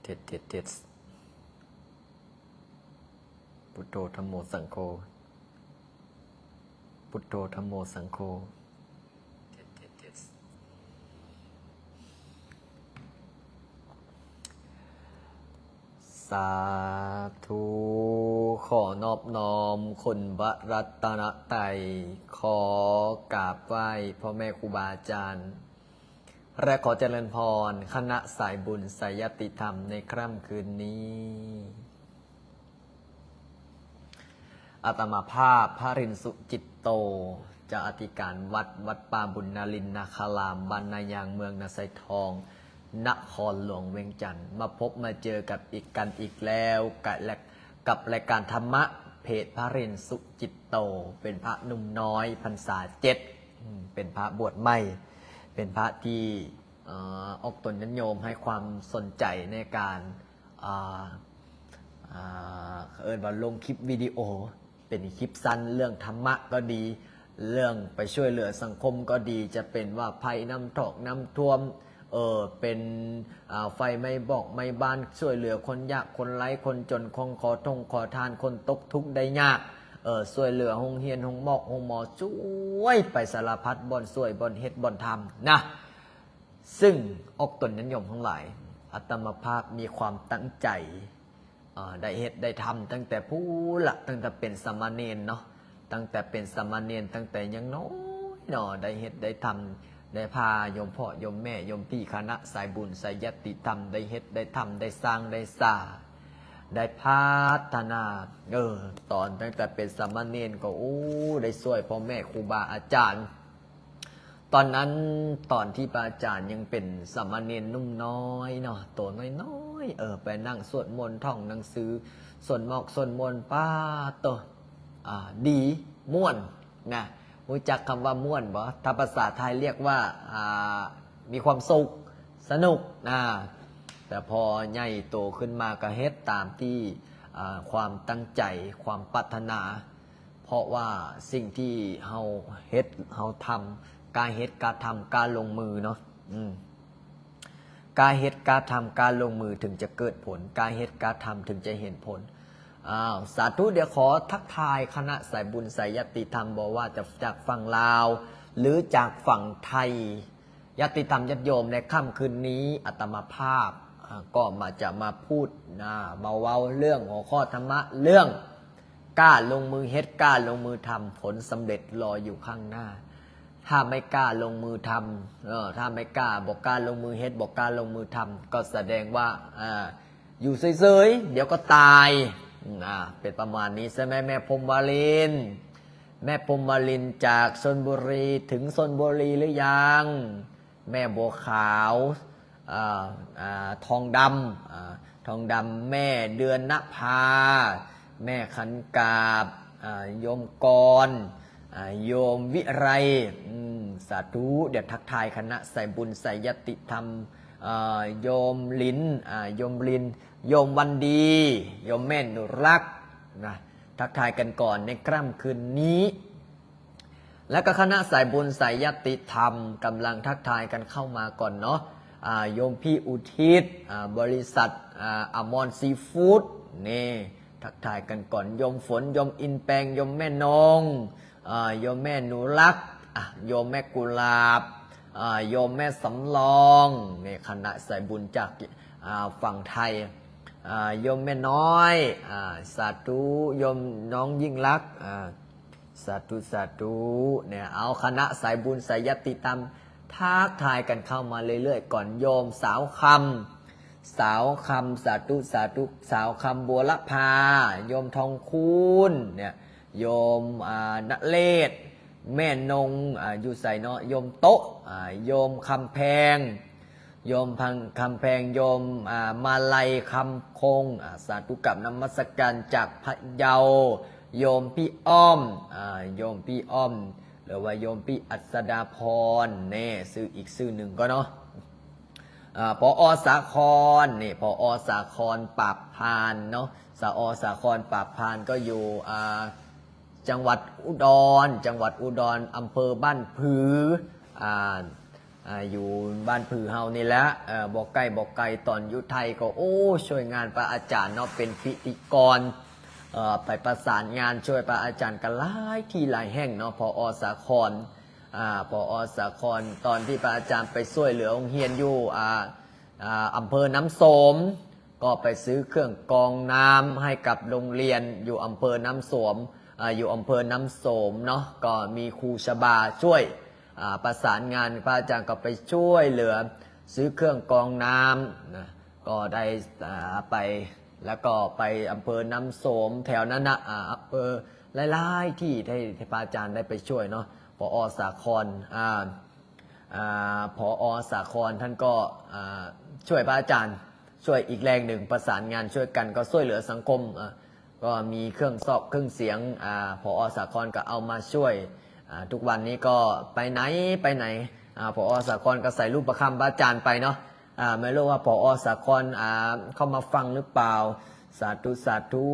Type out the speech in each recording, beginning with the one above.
ເທດ ເທດ ເທດ ພຸດໂທ ທຳໂມ ສັງໂຄ ພຸດໂທ ທຳໂມ ສັງໂຄ ເທດ ເທດ ເທດ ສາທຸ ຂໍນອບນ້ອມຄຸນພະລັດຕະນະໄຕ ຂໍກາບໄຫວ້ພໍ່ແມ່ຄູບາອາຈານ ແລະ ຂໍຈະເລີນພອນຄະນະສາຍບຸນສາຍຍາດຕິທຳໃນຄ່ຳຄືນນີ້. ອາດຕະມາພາບ ພະລິນ ສຸຈິດໂຕ ເຈົ້າອະທິການວັດ ວັດປ່າບຸນນາລິນນາຄາລາມ ບ້ານນາຍາງ ເມືອງນາຊາຍທອງ ນະຄອນຫຼວງວຽງຈັນ ມາພົບມາເຈີກັບອີກ ກັນອີກແລ້ວ ກະ ແລະ ກັບລາຍການທຳມະ ເພຈພະລິນ ສຸຈິດໂຕ ເປັນພະໜຸ່ມນ້ອຍ ພັນສາເຈັດ ອືມ ເປັນພະບວດໃໝ່ ເປັນພະທີ່ ເອີ ອອກຕົນຍາດໂຍມໃຫ້ຄວາມສົນໃຈໃນການ ອ່າ ອ່າ ເອີ້ນວ່າລົງຄລິບວິດີໂອ ເປັນຄລິບສັ້ນ ເລື່ອງທຳມະກໍດີ ເລື່ອງໄປຊ່ວຍເຫຼືອສັງຄົມກໍດີ ຈະເປັນວ່າໄພນ້ຳຖອກນ້ຳຖ້ວມ ເອີ ເປັນ ອ່າ ໄຟໄໝ້ບອກໄໝ້ບ້ານ ຊ່ວຍເຫຼືອຄົນຍາກຄົນໄຮ້ ຄົນຈົນ ຄົນຂໍທົງຂໍທານ ຄົນຕົກທຸກໄດ້ຍາກ ເອີ ຊ່ວຍເຫຼືອໂຮງຮຽນ ໂຮງໝໍ ໂຮງໝໍ ຊ່ວຍໄປສາລະພັດບ່ອນ ຊ່ວຍບ່ອນເຮັດບ່ອນທຳນະ. ຊຶ່ງອອກຕົນຍາດໂຍມທັງຫຼາຍ ອາດຕະມາພາບມີຄວາມຕັ້ງໃຈ ເອີ ໄດ້ເຮັດໄດ້ທຳຕັ້ງແຕ່ພຸ້ນລະ ຕັ້ງແຕ່ເປັນສາມະເນນເນາະ ຕັ້ງແຕ່ເປັນສາມະເນນ ຕັ້ງແຕ່ຍັງນ້ອຍເນາະ ໄດ້ເຮັດໄດ້ທຳ ໄດ້ພາໂຍມພໍ່ໂຍມແມ່ ໂຍມພີ່ຄະນະສາຍບຸນສາຍຍາດຕິທຳ ໄດ້ເຮັດໄດ້ທຳ ໄດ້ສ້າງໄດ້ສາ ໄດ້ພັດທະນາ ເອີ ຕອນຕັ້ງແຕ່ເປັນສາມະເນນກໍ ໂອ້ ໄດ້ຊ່ວຍພໍ່ແມ່ຄູບາອາຈານ ຕອນນັ້ນ ຕອນທີ່ພະອາຈານຍັງເປັນສາມະເນນໜຸ່ມນ້ອຍເນາະ ໂຕນ້ອຍໆ ເອີ ໄປນັ່ງສວດມົນ ທ່ອງໜັງສື ສວດໝອກສວດມົນ ປາດໂທ້ ອ່າ ດີ ມ່ວນນະ. ຮູ້ຈັກຄຳວ່າມ່ວນບໍ່? ຖ້າພາສາໄທລຽກວ່າ ອ່າ ມີຄວາມສຸກ ສະໜຸກນະ. ແຕ່ພໍໃຫຍ່ໂຕຂຶ້ນມາກໍເຮັດຕາມທີ່ ອ່າ ຄວາມຕັ້ງໃຈ ຄວາມປາດຖະໜາ ເພາະວ່າສິ່ງທີ່ເຮົາເຮັດເຮົາທຳ ກ້າເຮັດກ້າທຳ ກ້າລົງມືເນາະ ອືມ ກ້າເຮັດກ້າທຳ ກ້າລົງມືເຖິງຈະເກີດຜົນ ກ້າເຮັດກ້າທຳເຖິງຈະເຫັນຜົນ. ອ້າວ ສາທຸ ດຽວຂໍທັກທາຍຄະນະສາຍບຸນສາຍຍາດຕິທຳ ບໍ່ວ່າຈະຈາກຝັ່ງລາວ ຫຼື ຈາກຝັ່ງໄທ ຍາດຕິທຳຍາດໂຍມໃນຄ່ຳຄືນນີ້ ອາດຕະມາພາບ ອ່າ ກໍມາ ຈະມາພູດນະ ມາເວົ້າເລື່ອງຫົວຂໍ້ທຳມະ ເລື່ອງກ້າລົງມືເຮັດ ກ້າລົງມືທຳ ຜົນສຳເລັດລໍຢູ່ຂ້າງໜ້າ. ຖ້າໄມ່ກ້າລົງມືທຳ ເອີ ຖ້າໄມ່ກ້າ ບໍ່ກ້າລົງມືເຮັດ ບໍ່ກ້າລົງມືທຳ ກໍສະແດງວ່າ ອ່າ ຢູ່ເສີຍໆ ດຽວກໍຕາຍ ອາ ເປັນປະມານນີ້ໃຊ່ໄໝ ແມ່ພົມວາລິນ? ແມ່ພົມວາລິນຈາກຊົນບຸຣີ ເຖິງຊົນບຸຣີຫຼືຍັງ? ແມ່ບົວຂາວ ອາ ອາ ທອງດຳ ອາ ທອງດຳ ແມ່ເດືອນນະພາ ແມ່ຂັນກາບ ອາ ໂຍມກອນ ອາ ໂຍມວິໄລ ອືມ ສາທຸ ດຽວທັກທາຍຄະນະສາຍບຸນສາຍຍາດຕິທຳ ອາ ໂຍມລິນ ອາ ໂຍມລິນ ໂຍມວັນດີ ໂຍມແມ່ໜູລັກນະ ທັກທາຍກັນກ່ອນໃນຄ່ຳຄືນນີ້. ແລ້ວກໍຄະນະສາຍບຸນສາຍຍາດຕິທຳ ກຳລັງທັກທາຍກັນເຂົ້າມາກ່ອນເນາະ ອາ ໂຍມພີ່ອຸທິດ ອາ ບໍລິສັດ ອາ ອາມອນຊີຟູດ ນີ້ ທັກທາຍກັນກ່ອນ ໂຍມຝົນ ໂຍມອິນແປງ ໂຍມແມ່ນົງ ອາ ໂຍມແມ່ໜູລັກ ອາ ໂຍມແມ່ກຸຫຼາບ ອາ ໂຍມແມ່ສຳລອງ ນີ້ຄະນະສາຍບຸນຈາກ ອາ ຝັ່ງໄທ ອາ ໂຍມແມ່ນ້ອຍ ອາ ສາທຸ ໂຍມນ້ອງຍິ່ງລັກ ອາ ສາທຸ ສາທຸ ແນ່ ເອົາ ຄະນະສາຍບຸນສາຍຍາດຕິທຳ ທັກທາຍກັນເຂົ້າມາເລື້ອຍໆ ກ່ອນ ໂຍມສາວຄຳ ສາວຄຳ ສາທຸ ສາທຸ ສາວຄຳບົວລະພາ ໂຍມທອງຄູນ ເນຍ ໂຍມ ອາ ນະເລດ ແມ່ນົງ ອາ ຢູ່ໃສເນາະ ໂຍມໂຕະ ອາ ໂຍມຄຳແພງ ໂຍມພັງ ຄຳແພງ ໂຍມ ອາ ມາໄລ ຄຳຄົງ ອາ ສາທຸ ກາບນະມັດສະການຈາກພະເຍົາ ໂຍມພີ່ອ້ອມ ອາ ໂຍມພີ່ອ້ອມ ຫຼືວ່າໂຍມພີ່ອັດສະດາພອນ ແນ່ ຊື່ອີກຊື່ໜຶ່ງກໍເນາະ ອາ ຜອ ສາຄອນ ນີ້ ຜອ ສາຄອນ ປາບພານເນາະ ສາ ອ ສາຄອນ ປາບພານ ກໍຢູ່ ອາ ຈັງຫວັດອຸດອນ ຈັງຫວັດອຸດອນ ອຳເພີບ້ານຜື ອາ ອ່າ ຢູ່ບ້ານຜືເຮົານີ້ແຫຼະ ເອີ ບໍ່ໃກ້ບໍ່ໄກ. ຕອນຢູ່ໄທກໍ ໂອ້ ຊ່ວຍງານພະອາຈານເນາະ ເປັນພິທີກອນ ເອີ ໄປປະສານງານຊ່ວຍພະອາຈານກັນຫຼາຍທີ່ຫຼາຍແຫ່ງເນາະ ຜອ ສາຄອນ ອ່າ ຜອ ສາຄອນ ຕອນທີ່ພະອາຈານໄປຊ່ວຍເຫຼືອໂຮງຮຽນຢູ່ ອ່າ ອ່າ ອຳເພີນ້ຳໂສມ ກໍໄປຊື້ເຄື່ອງກອງນ້ຳໃຫ້ກັບໂຮງຮຽນຢູ່ອຳເພີນ້ຳໂສມ ອ່າ ຢູ່ອຳເພີນ້ຳໂສມເນາະ ກໍມີຄູຊະບາຊ່ວຍ ອ່າ ປະສານງານ ພະອາຈານກໍໄປຊ່ວຍເຫຼືອຊື້ເຄື່ອງກອງນ້ຳນະ ກໍໄດ້ ອ່າ ໄປ ແລ້ວກໍໄປອຳເພີນ້ຳໂສມແຖວນັ້ນນະ ອ່າ ອຳເພີຫຼາຍໆທີ່ ທີ່ ທີ່ພະອາຈານໄດ້ໄປຊ່ວຍເນາະ ຜອ ສາຄອນ ອ່າ ອ່າ ຜອ ສາຄອນ ທ່ານກໍ ອ່າ ຊ່ວຍພະອາຈານ ຊ່ວຍອີກແຮງໜຶ່ງ ປະສານງານຊ່ວຍກັນ ກໍຊ່ວຍເຫຼືອສັງຄົມ ອ່າ ກໍມີເຄື່ອງຊອກເຄື່ອງສຽງ ອ່າ ຜອ ສາຄອນກໍເອົາມາຊ່ວຍ ອ່າ ທຸກວັນນີ້ກໍໄປໃນ ໄປໃນ ອ່າ ຜອ ສາຄອນກໍໃສ່ຮູບປະຄຳພະອາຈານໄປເນາະ ອ່າ ແມ່ນບໍ່ວ່າ ຜອ ສາຄອນ ອ່າ ເຂົ້າມາຟັງຫຼືເປົ່າ? ສາທຸ ສາທຸ.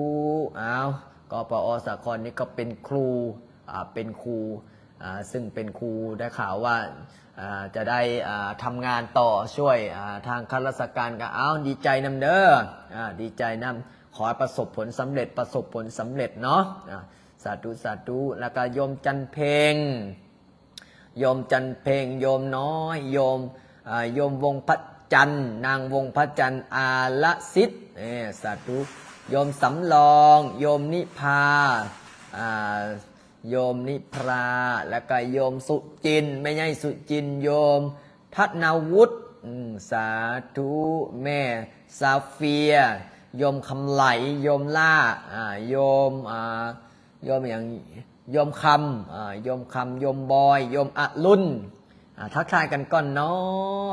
ອ້າວ ກໍ ຜອ ສາຄອນນີ້ກໍເປັນຄູ ອ່າ ເປັນຄູ ອ່າ ຊຶ່ງເປັນຄູ ໄດ້ຂ່າວວ່າ ອ່າ ຈະໄດ້ ອ່າ ທຳງານຕໍ່ຊ່ວຍ ອ່າ ທາງຂ້າລາຊະການ ກໍ ອ້າວ ດີໃຈນຳເດີ ອ່າ ດີໃຈນຳ ຂໍໃຫ້ປະສົບຜົນສຳເລັດ ປະສົບຜົນສຳເລັດເນາະ ອ່າ ສາທຸ ສາທຸ. ແລ້ວກໍໂຍມຈັນເພັງ ໂຍມຈັນເພັງ ໂຍມນ້ອຍ ໂຍມ ອ່າ ໂຍມວົງພະຈັນ ນາງວົງພະຈັນ ອາລະສິດ ເອີ ສາທຸ. ໂຍມສຳລອງ ໂຍມນິພາ ອ່າ ໂຍມນິພາ ແລ້ວກໍໂຍມສຸຈິນ ແມ່ໃຫຍ່ສຸຈິນ ໂຍມທະນະວຸດ ອືມ ສາທຸ. ແມ່ຊາເຟຍ ໂຍມຄຳໄຫຼ ໂຍມຫຼ້າ ອ່າ ໂຍມ ອ່າ ໂຍມຫຍັງ ໂຍມຄຳ ອ່າ ໂຍມຄຳ ໂຍມບອຍ ໂຍມອະລຸນ ອ່າ ທັກທາຍກັນກ່ອນເນາ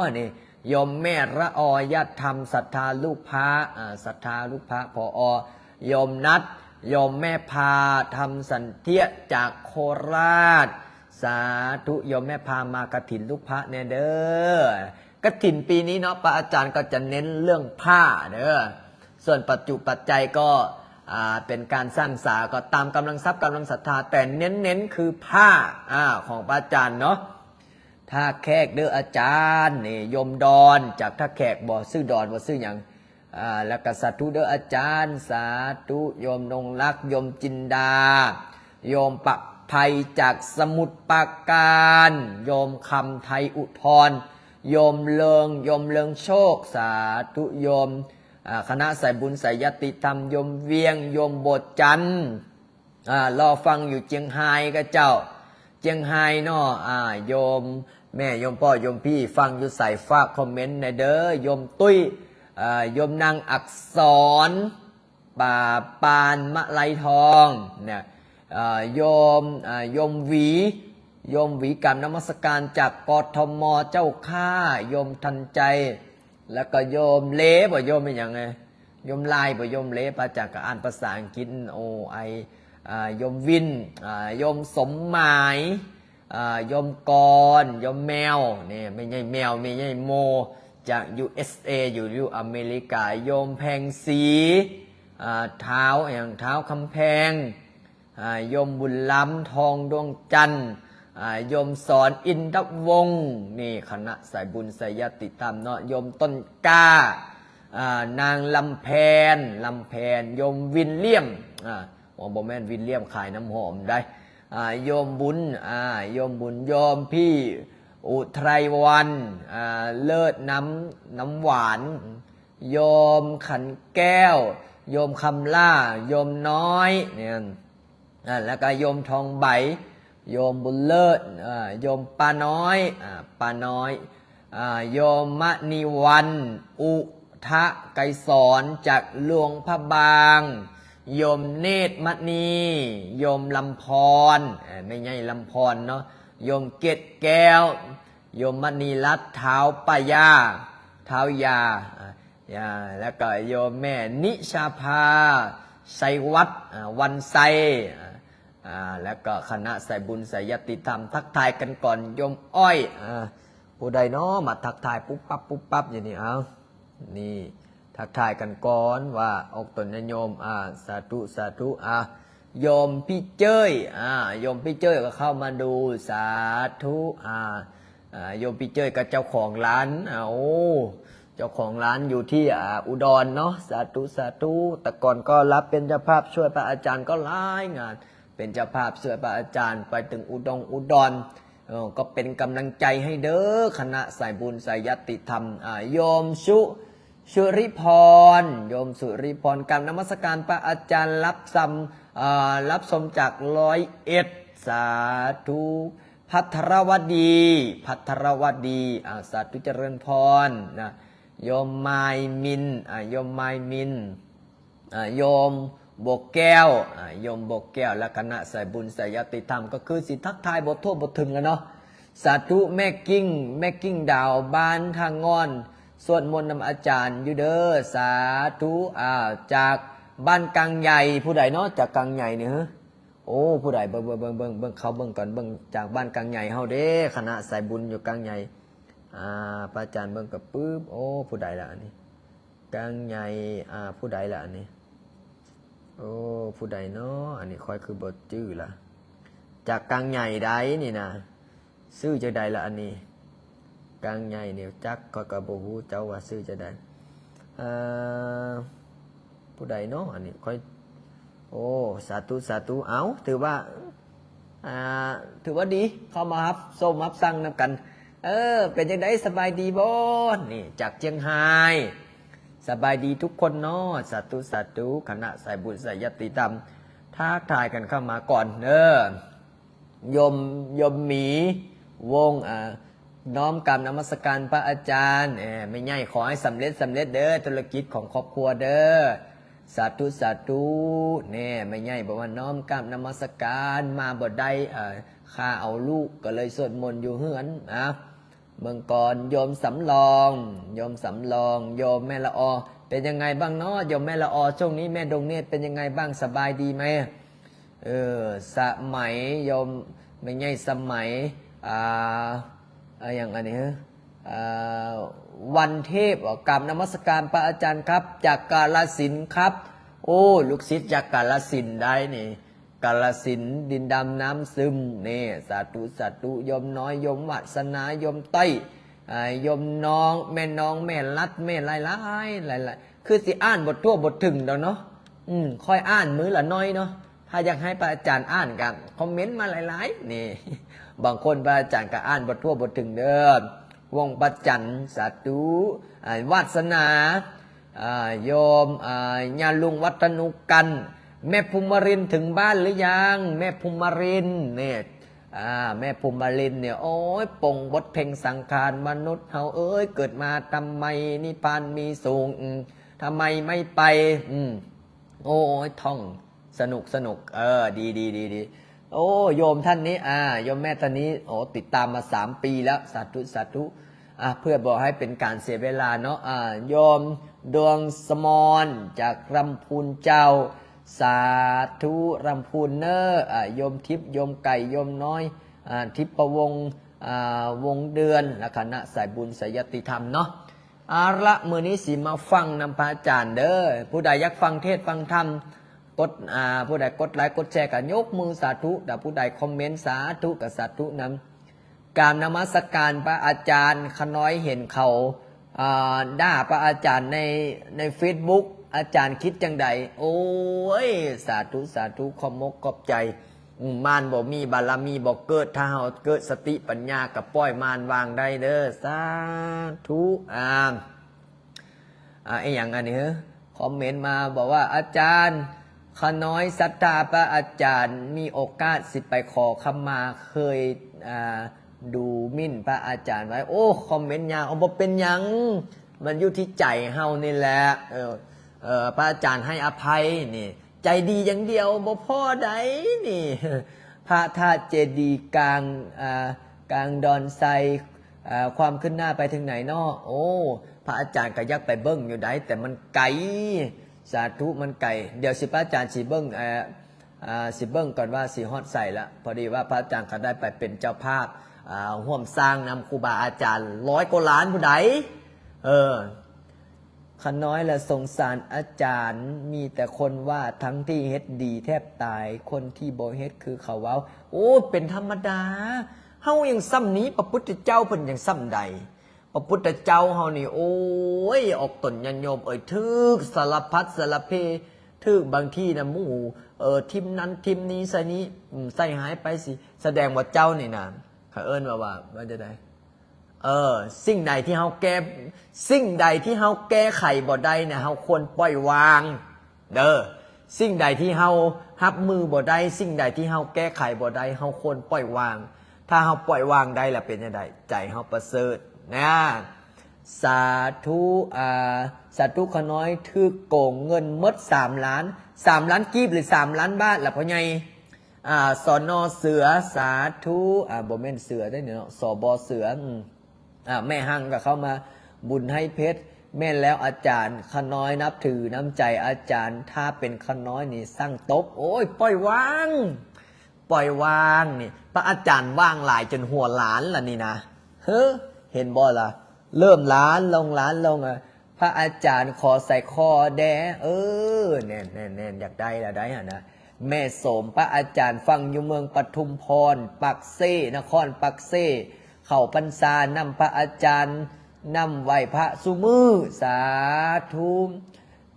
ະ ນີ້ ໂຍມແມ່ລະອອ ຍາດທຳ ສັດທາລູກພະ ອ່າ ສັດທາລູກພະ ຜອ ໂຍມນັດ ໂຍມແມ່ພາ ທຳສັນເທຍຈາກໂຄລາດ ສາທຸ. ໂຍມແມ່ພາ ມາກະຖິນລູກພະແດ່ເດີ. ກະຖິນປີນີ້ເນາະ ພະອາຈານກໍຈະເນັ້ນເລື່ອງຜ້າເດີ. ສ່ວນປັດຈຸປັດໄຈກໍ ອ່າ ເປັນການສ້າງສາ ກໍຕາມກຳລັງຊັບກຳລັງສັດທາ ແຕ່ເນັ້ນໆຄືຜ້າ ອ່າ ຂອງພະອາຈານເນາະ. ທ່າແຂກເດີອາຈານ ນີ້ ໂຍມດອນ ຈາກທ່າແຂກບໍ່ ຊື່ດອນບໍ່ ຊື່ຫຍັງ ອ່າ ແລ້ວກໍສາທຸເດີອາຈານ ສາທຸ. ໂຍມນົງລັກ ໂຍມຈິນດາ ໂຍມປະໄພຈາກສະໝຸດປາການ ໂຍມຄຳໄທອຸທອນ ໂຍມເລີງ ໂຍມເລີງໂຊກ ສາທຸ. ໂຍມ ອ່າ ຄະນະສາຍບຸນສາຍຍາຕິທຳ ໂຍມວຽງ ໂຍມບົວຈັນ ອ່າ ລໍຟັງຢູ່ຈຽງຮາຍກະເຈົ້າ ຈຽງຮາຍເນາະ. ອ່າ ໂຍມແມ່ ໂຍມພໍ່ ໂຍມພີ່ ຟັງຢູ່ໃສ ຝາກຄອມເມັນແດ່ເດີ. ໂຍມຕຸ້ຍ ອ່າ ໂຍມນາງອັກສອນ ປາ ປານມະໄລທອງ ເນຍ ອ່າ ໂຍມ ອ່າ ໂຍມຫວີ ໂຍມຫວີ ກາບນະມັດສະການຈາກ ກທມ ເຈົ້າຂ້າ ໂຍມທັນໃຈ ແລ້ວກໍໂຍມເລ ບໍ່ ໂຍມອີ່ຫຍັງ ໂຍມລາຍ ບໍ່ ໂຍມເລ ພະອາຈານກໍອ່ານພາສາອັງກິດ ໂອ ໄອ ອ່າ ໂຍມວິນ ອ່າ ໂຍມສົມໝາຍ ອ່າ ໂຍມກອນ ໂຍມແມວ ນີ້ ແມ່ໃຫຍ່ແມວ ແມ່ໃຫຍ່ໂມ ຈາກ ຢູເອສເອ ຢູ່ ຢູ່ອາເມລິກາ ໂຍມແພງສີ ອ່າ ທ້າວຫຍັງ ທ້າວຄຳແພງ ອ່າ ໂຍມບຸນລ້ຳ ທອງດວງຈັນ ອ່າ ໂຍມສອນ ອິນທະວົງ ນີ້ຄະນະສາຍບຸນສາຍຍາຕິທຳເນາະ ໂຍມຕົ້ນກ້າ ອ່າ ນາງລຳແພນ ລຳແພນ ໂຍມວິນລຽມ ອ່າ ບໍ່ ບໍ່ແມ່ນວິນລຽມຂາຍນ້ຳຫອມໄດ໋ ອ່າ ໂຍມບຸນ ອ່າ ໂຍມບຸນ ໂຍມພີ່ອຸໄທວັນ ອ່າ ເລີດ ນ້ຳ ນ້ຳຫວານ ໂຍມຂັນແກ້ວ ໂຍມຄຳຫຼ້າ ໂຍມນ້ອຍ ນີ້ ອ່າ ແລ້ວກໍໂຍມທອງໃບ ໂຍມບຸນເລີດ ອ່າ ໂຍມປ້ານ້ອຍ ອ່າ ປ້ານ້ອຍ ອ່າ ໂຍມມະນີວັນ ອຸທະໄກສອນ ຈາກຫຼວງພະບາງ ໂຍມເນດມະນີ ໂຍມລຳພອນ ເອີ ແມ່ໃຫຍ່ລຳພອນເນາະ ໂຍມເກດແກ້ວ ໂຍມມະນີລັດ ທ້າວປ້າຍ່າ ທ້າວຍ່າ ອ່າ ແລ້ວກໍໂຍມແມ່ນິຊາພາ ໄຊວັດ ອ່າ ວັນໄຊ ອ່າ ແລ້ວກໍຄະນະສາຍບຸນສາຍຍາຕິທຳ ທັກທາຍກັນກ່ອນ ໂຍມອ້ອຍ ອ່າ ຜູ້ໃດເນາະ ມາທັກທາຍປຸບປັບປຸບປັບຢູ່ນີ້ ເອົາ ນີ້ ທັກທາຍກັນກ່ອນວ່າອອກຕົນຍາດໂຍມ ອ່າ ສາທຸ ສາທຸ ອ່າ ໂຍມພີ່ເຈີ້ຍ ອ່າ ໂຍມພີ່ເຈີ້ຍກໍເຂົ້າມາດູ ສາທຸ ອ່າ ອ່າ ໂຍມປີເຈີຍກໍເຈົ້າຂອງຮ້ານ ອ່າ ໂອ້ ເຈົ້າຂອງຮ້ານຢູ່ທີ່ ອ່າ ອຸດອນເນາະ ສາທຸ ສາທຸ ແຕ່ກ່ອນກໍຮັບເປັນເຈົ້າພາບຊ່ວຍພະອາຈານກໍຫຼາຍງານ ເປັນເຈົ້າພາບຊ່ວຍພະອາຈານໄປເຖິງອຸດົງອຸດອນ ເອີ ກໍເປັນກຳລັງໃຈໃຫ້ເດີ ຄະນະສາຍບຸນສາຍຍາດຕິທຳ ອ່າ ໂຍມສຸ ສຸລິພອນ ໂຍມສຸລິພອນ ກາບນະມັດສະການພະອາຈານ ຮັບຊຳ ອ່າ ຮັບຊົມຈາກຮ້ອຍເອັດ ສາທຸ ພັດທະລະວະດີ ພັດທະລະວະດີ ອ່າ ສາທຸຈະເລີນພອນນະ ໂຍມມາຍມິນ ອ່າ ໂຍມມາຍມິນ ອ່າ ໂຍມບົວແກ້ວ ອ່າ ໂຍມບົວແກ້ວ ແລະ ຄະນະສາຍບຸນສາຍຍາດຕິທຳ ກໍຄືຊິທັກທາຍບໍ່ທົ່ວບໍ່ເຖິງແລ້ວເນາະ ສາທຸ ແມ່ກິ່ງ ແມ່ກິ່ງດາວ ບ້ານທ່າງ່ອນ ສວດມົນນຳອາຈານຢູ່ເດີ ສາທຸ ອ່າ ຈາກບ້ານກາງໃຫຍ່ ຜູ້ໃດເນາະ ຈາກກາງໃຫຍ່ນີ້ ໂອ້ ຜູ້ໃດ ເບິ່ງ ເບິ່ງ ເບິ່ງ ເບິ່ງ ເບິ່ງ ເຂົ້າເບິ່ງກ່ອນ ເບິ່ງຈາກບ້ານກາງໃຫຍ່ເຮົາເດ້ ຄະນະສາຍບຸນຢູ່ກາງໃຫຍ່ ອ່າ ພະອາຈານເບິ່ງກະປຶບ ໂອ້ ຜູ້ໃດລະອັນນີ້ ກາງໃຫຍ່ ອ່າ ຜູ້ໃດລະອັນນີ້ ໂອ້ ຜູ້ໃດເນາະ ອັນນີ້ຂ້ອຍຄືບໍ່ຈື່ລະ ຈາກກາງໃຫຍ່ໃດນີ້ນະ ຊື່ຈັ່ງໃດລະອັນນີ້ ກາງໃຫຍ່ນີ້ ຈັກ ຂ້ອຍກໍບໍ່ຮູ້ເຈົ້າວ່າຊື່ຈັ່ງໃດ ເອີ ຜູ້ໃດເນາະ ອັນນີ້ຂ້ອຍ ໂອ້ ສາທຸ ສາທຸ ເອົ້າ ຖືວ່າ ອ່າ ຖືວ່າດີ ເຂົ້າມາຮັບຊົມຮັບຟັງນຳກັນ ເອີ ເປັນຈັ່ງໃດ ສະບາຍດີບໍ່ ນີ້ ຈາກຈຽງຮາຍ ສະບາຍດີທຸກຄົນເນາະ ສາທຸ ສາທຸ ຄະນະສາຍບຸນສາຍຍາດຕິທຳ ທັກທາຍກັນເຂົ້າມາກ່ອນເດີ ໂຍມ ໂຍມໝີ ວົງ ອ່າ ນ້ອມກາບນະມັດສະການພະອາຈານ ເອີ ແມ່ໃຫຍ່ ຂໍໃຫ້ສຳເລັດ ສຳເລັດເດີ ທຸລະກິດຂອງຄອບຄົວເດີ ສາທຸ ສາທຸ ແນ່ ແມ່ໃຫຍ່ບອກວ່າ ນ້ອມກາບນະມັດສະການ ມາບໍ່ໄດ້ ເອີ ຂ້າເອົາລູກ ກໍເລີຍສວດມົນຢູ່ເຮືອນ ອ່າ ເບິ່ງກ່ອນ ໂຍມສຳລອງ ໂຍມສຳລອງ ໂຍມແມ່ລະອອ ເປັນຍັງໄງບ້າງເນາະ ໂຍມແມ່ລະອອ ຊ່ວງນີ້ແມ່ດວງເນດເປັນຍັງໄງບ້າງ ສະບາຍດີໄໝ? ເອີ ສະໄໝ ໂຍມແມ່ໃຫຍ່ສະໄໝ ອ່າ ອ່າ ຫຍັງອັນນີ້ ເອີ ວັນເທບ ກາບນະມັດສະການພະອາຈານຄັບ ຈາກກາລະສິນຄັບ ໂອ້ ລູກສິດຈາກກາລະສິນໄດ໋ນີ້ ກາລະສິນ ດິນດຳນ້ຳຊຶມ ນີ້ ສາທຸ ສາທຸ ໂຍມນ້ອຍ ໂຍມວາສະໜາ ໂຍມຕ້ອຍ ອ່າ ໂຍມນ້ອງ ແມ່ນ້ອງ ແມ່ລັດ ແມ່ຫຼາຍໆ ຫຼາຍໆ ຄືຊິອ່ານບໍ່ທົ່ວບໍ່ເຖິງດອກເນາະ ອືມ ຂ້ອຍອ່ານມື້ລະໜ້ອຍເນາະ ຖ້າຢາກໃຫ້ພະອາຈານອ່ານກໍຄອມເມັນມາຫຼາຍໆ ນີ້ ບາງຄົນພະອາຈານກໍອ່ານບໍ່ທົ່ວບໍ່ເຖິງເດີ ວົງພະຈັນ ສາທຸ ອ່າ ວາສະໜາ ອ່າ ໂຍມ ອ່າ ຍາລຸງວັດທະນຸກັນ ແມ່ພູມມະລິນເຖິງບ້ານຫຼືຍັງ ແມ່ພູມມະລິນນີ້ ອ່າ ແມ່ພູມມະລິນນີ້ ໂອ້ຍ ປົງບົດເພງສັງຂານມະນຸດເຮົາເອີຍ ເກີດມາທຳໄມນິບພານມີສູງ ທຳໄມໄມ່ໄປ ອືມ ໂອ້ຍ ທ່ອງ ສະໜຸກ ສະໜຸກ ເອີ ດີ ດີ ດີ ດີ ໂອ້ ໂຍມທ່ານນີ້ ອ່າ ໂຍມແມ່ທ່ານນີ້ ໂອ້ ຕິດຕາມມາສາມປີແລ້ວ ສາທຸ ສາທຸ ອ່າ ເພື່ອບໍ່ໃຫ້ເປັນການເສຍເວລາເນາະ ອ່າ ໂຍມດວງສະໝອນ ຈາກລຳພູນເຈົ້າ ສາທຸ ລຳພູນເນີ ອ່າ ໂຍມທິບ ໂຍມໄກ່ ໂຍມນ້ອຍ ອ່າ ທິບປະວົງ ອ່າ ວົງເດືອນ ແລະ ຄະນະສາຍບຸນສາຍຍາດຕິທຳເນາະ ເອົາລະ ມື້ນີ້ຊິມາຟັງນຳພະອາຈານເດີ ຜູ້ໃດຢາກຟັງເທດຟັງທຳ ກົດ ອ່າ ຜູ້ໃດກົດໄລກົດແຊກໍຍົກມືສາທຸ ແລະ ຜູ້ໃດຄອມເມັນສາທຸກໍສາທຸນຳ ກາບນະມັດສະການພະອາຈານ ຂະນ້ອຍເຫັນເຂົາ ອ່າ ດ່າພະອາຈານໃນ ໃນເຟສບຸກ ອາຈານຄິດຈັ່ງໃດ? ໂອ້ຍ ສາທຸ ສາທຸ ຂອບມົກຂອບໃຈ ອືມ ມານບໍ່ມີບາລະມີບໍ່ເກີດ ຖ້າເຮົາເກີດສະຕິປັນຍາກໍປ່ອຍມານວາງໄດ້ເດີ ສາທຸ ອ່າ ອ່າ ອີຫຍັງອັນນີ້ເຮີ ຄອມເມັນມາບອກວ່າ ອາຈານ ຂ້ານ້ອຍສັດທາພະອາຈານ ມີໂອກາດຊິໄປຂໍຂະມາ ເຄີຍ ອ່າ ດູໝິ່ນພະອາຈານໄວ້ ໂອ້ ຄອມເມັນຍາວ ເອົາ ບໍ່ເປັນຫຍັງ ມັນຢູ່ທີ່ໃຈເຮົານີ້ແຫຼະ ເອີ ເອີ ພະອາຈານໃຫ້ອະໄພນີ້ ໃຈດີຢ່າງດຽວບໍ່ພໍໃດນີ້ ພະທາດເຈດີກາງ ອ່າ ກາງດອນໄຊ ອ່າ ຄວາມຄືບໜ້າໄປເຖິງໃດເນາະ? ໂອ້ ພະອາຈານກໍຢາກໄປເບິ່ງຢູ່ໃດ ແຕ່ມັນໄກ ສາທຸ ມັນໄກ ດຽວຊິພະອາຈານຊິເບິ່ງ ອ່າ ອ່າ ຊິເບິ່ງກ່ອນວ່າຊິຮອດໃສລະ ພໍດີວ່າພະອາຈານກໍໄດ້ໄປເປັນເຈົ້າພາບ ອ່າ ຮ່ວມສ້າງນຳຄູບາອາຈານຮ້ອຍກວ່າລ້ານຜູ້ໃດ ເອີ ຂ້ານ້ອຍລະສົງສານອາຈານ ມີແຕ່ຄົນວ່າ ທັງທີ່ເຮັດດີແທບຕາຍ ຄົນທີ່ບໍ່ເຮັດຄືເຂົາເວົ້າ ໂອ້ ເປັນທຳມະດາ ເຮົາຍັງສ່ຳນີ້ ພະພຸດທະເຈົ້າເພິ່ນຍັງສ່ຳໃດ? ພະພຸດທະເຈົ້າເຮົານີ້ ໂອ້ຍ ອອກຕົນຍາດໂຍມເອີຍ ຖືກສາລະພັດສາລະເພ ຖືກບາງທີນະ ໝູ່ ເອີ ຖິ້ມນັ້ນຖິ້ມນີ້ໃສ່ນີ້ ອາ ໃສ່ຮ້າຍໄປຊິ ສະແດງວ່າເຈົ້ານີ້ນະ ເຂົາເອີ້ນວ່າ ວ່າ ວ່າຈັ່ງໃດ? ເອີ ສິ່ງໃດທີ່ເຮົາແກ້ ສິ່ງໃດທີ່ເຮົາແກ້ໄຂບໍ່ໄດ້ນະ ເຮົາຄວນປ່ອຍວາງເດີ. ສິ່ງໃດທີ່ເຮົາຮັບມືບໍ່ໄດ້ ສິ່ງໃດທີ່ເຮົາແກ້ໄຂບໍ່ໄດ້ ເຮົາຄວນປ່ອຍວາງ. ຖ້າເຮົາປ່ອຍວາງໄດ້ລະເປັນຈັ່ງໃດ? ໃຈເຮົາປະເສີດນະ. ສາທຸ ອາ ສາທຸ ຂະນ້ອຍຖືກໂກງເງິນໝົດສາມລ້ານ ສາມລ້ານກີບ ຫຼື ສາມລ້ານບາດລະພໍ່ໃຫຍ່? ອາ ສນ ເສືອ ສາທຸ ອາ ບໍ່ແມ່ນເສືອເດ້ເນາະ ສບ ເສືອ ອາ ແມ່ຮັງກໍເຂົ້າມາ ບຸນໃຫ້ເພັດ ແມ່ນແລ້ວອາຈານ ຂະນ້ອຍນັບຖືນ້ຳໃຈອາຈານ ຖ້າເປັນຂະນ້ອຍນີ້ສັ່ງຕົບ ໂອ້ຍ ປ່ອຍວາງ ປ່ອຍວາງນີ້ ພະອາຈານວາງຫຼາຍຈົນຫົວລ້ານລະນີ້ນະ ເຮີ ເຫັນບໍ່ລະ ເລີ່ມລ້ານລົງ ລ້ານລົງ ອາ ພະອາຈານຂໍໃສ່ຄໍແດ່ ເອີ ແມ່ນໆໆ ຢາກໄດ້ລະໄດຫັ້ນນະ ແມ່ໂສມ ພະອາຈານຟັງຢູ່ເມືອງປະທຸມພອນ ປາກເຊ ນະຄອນປາກເຊ ເຂົ້າພັນສານຳພະອາຈານ ນຳໄຫວ້ພະຊຸມື້ ສາທຸ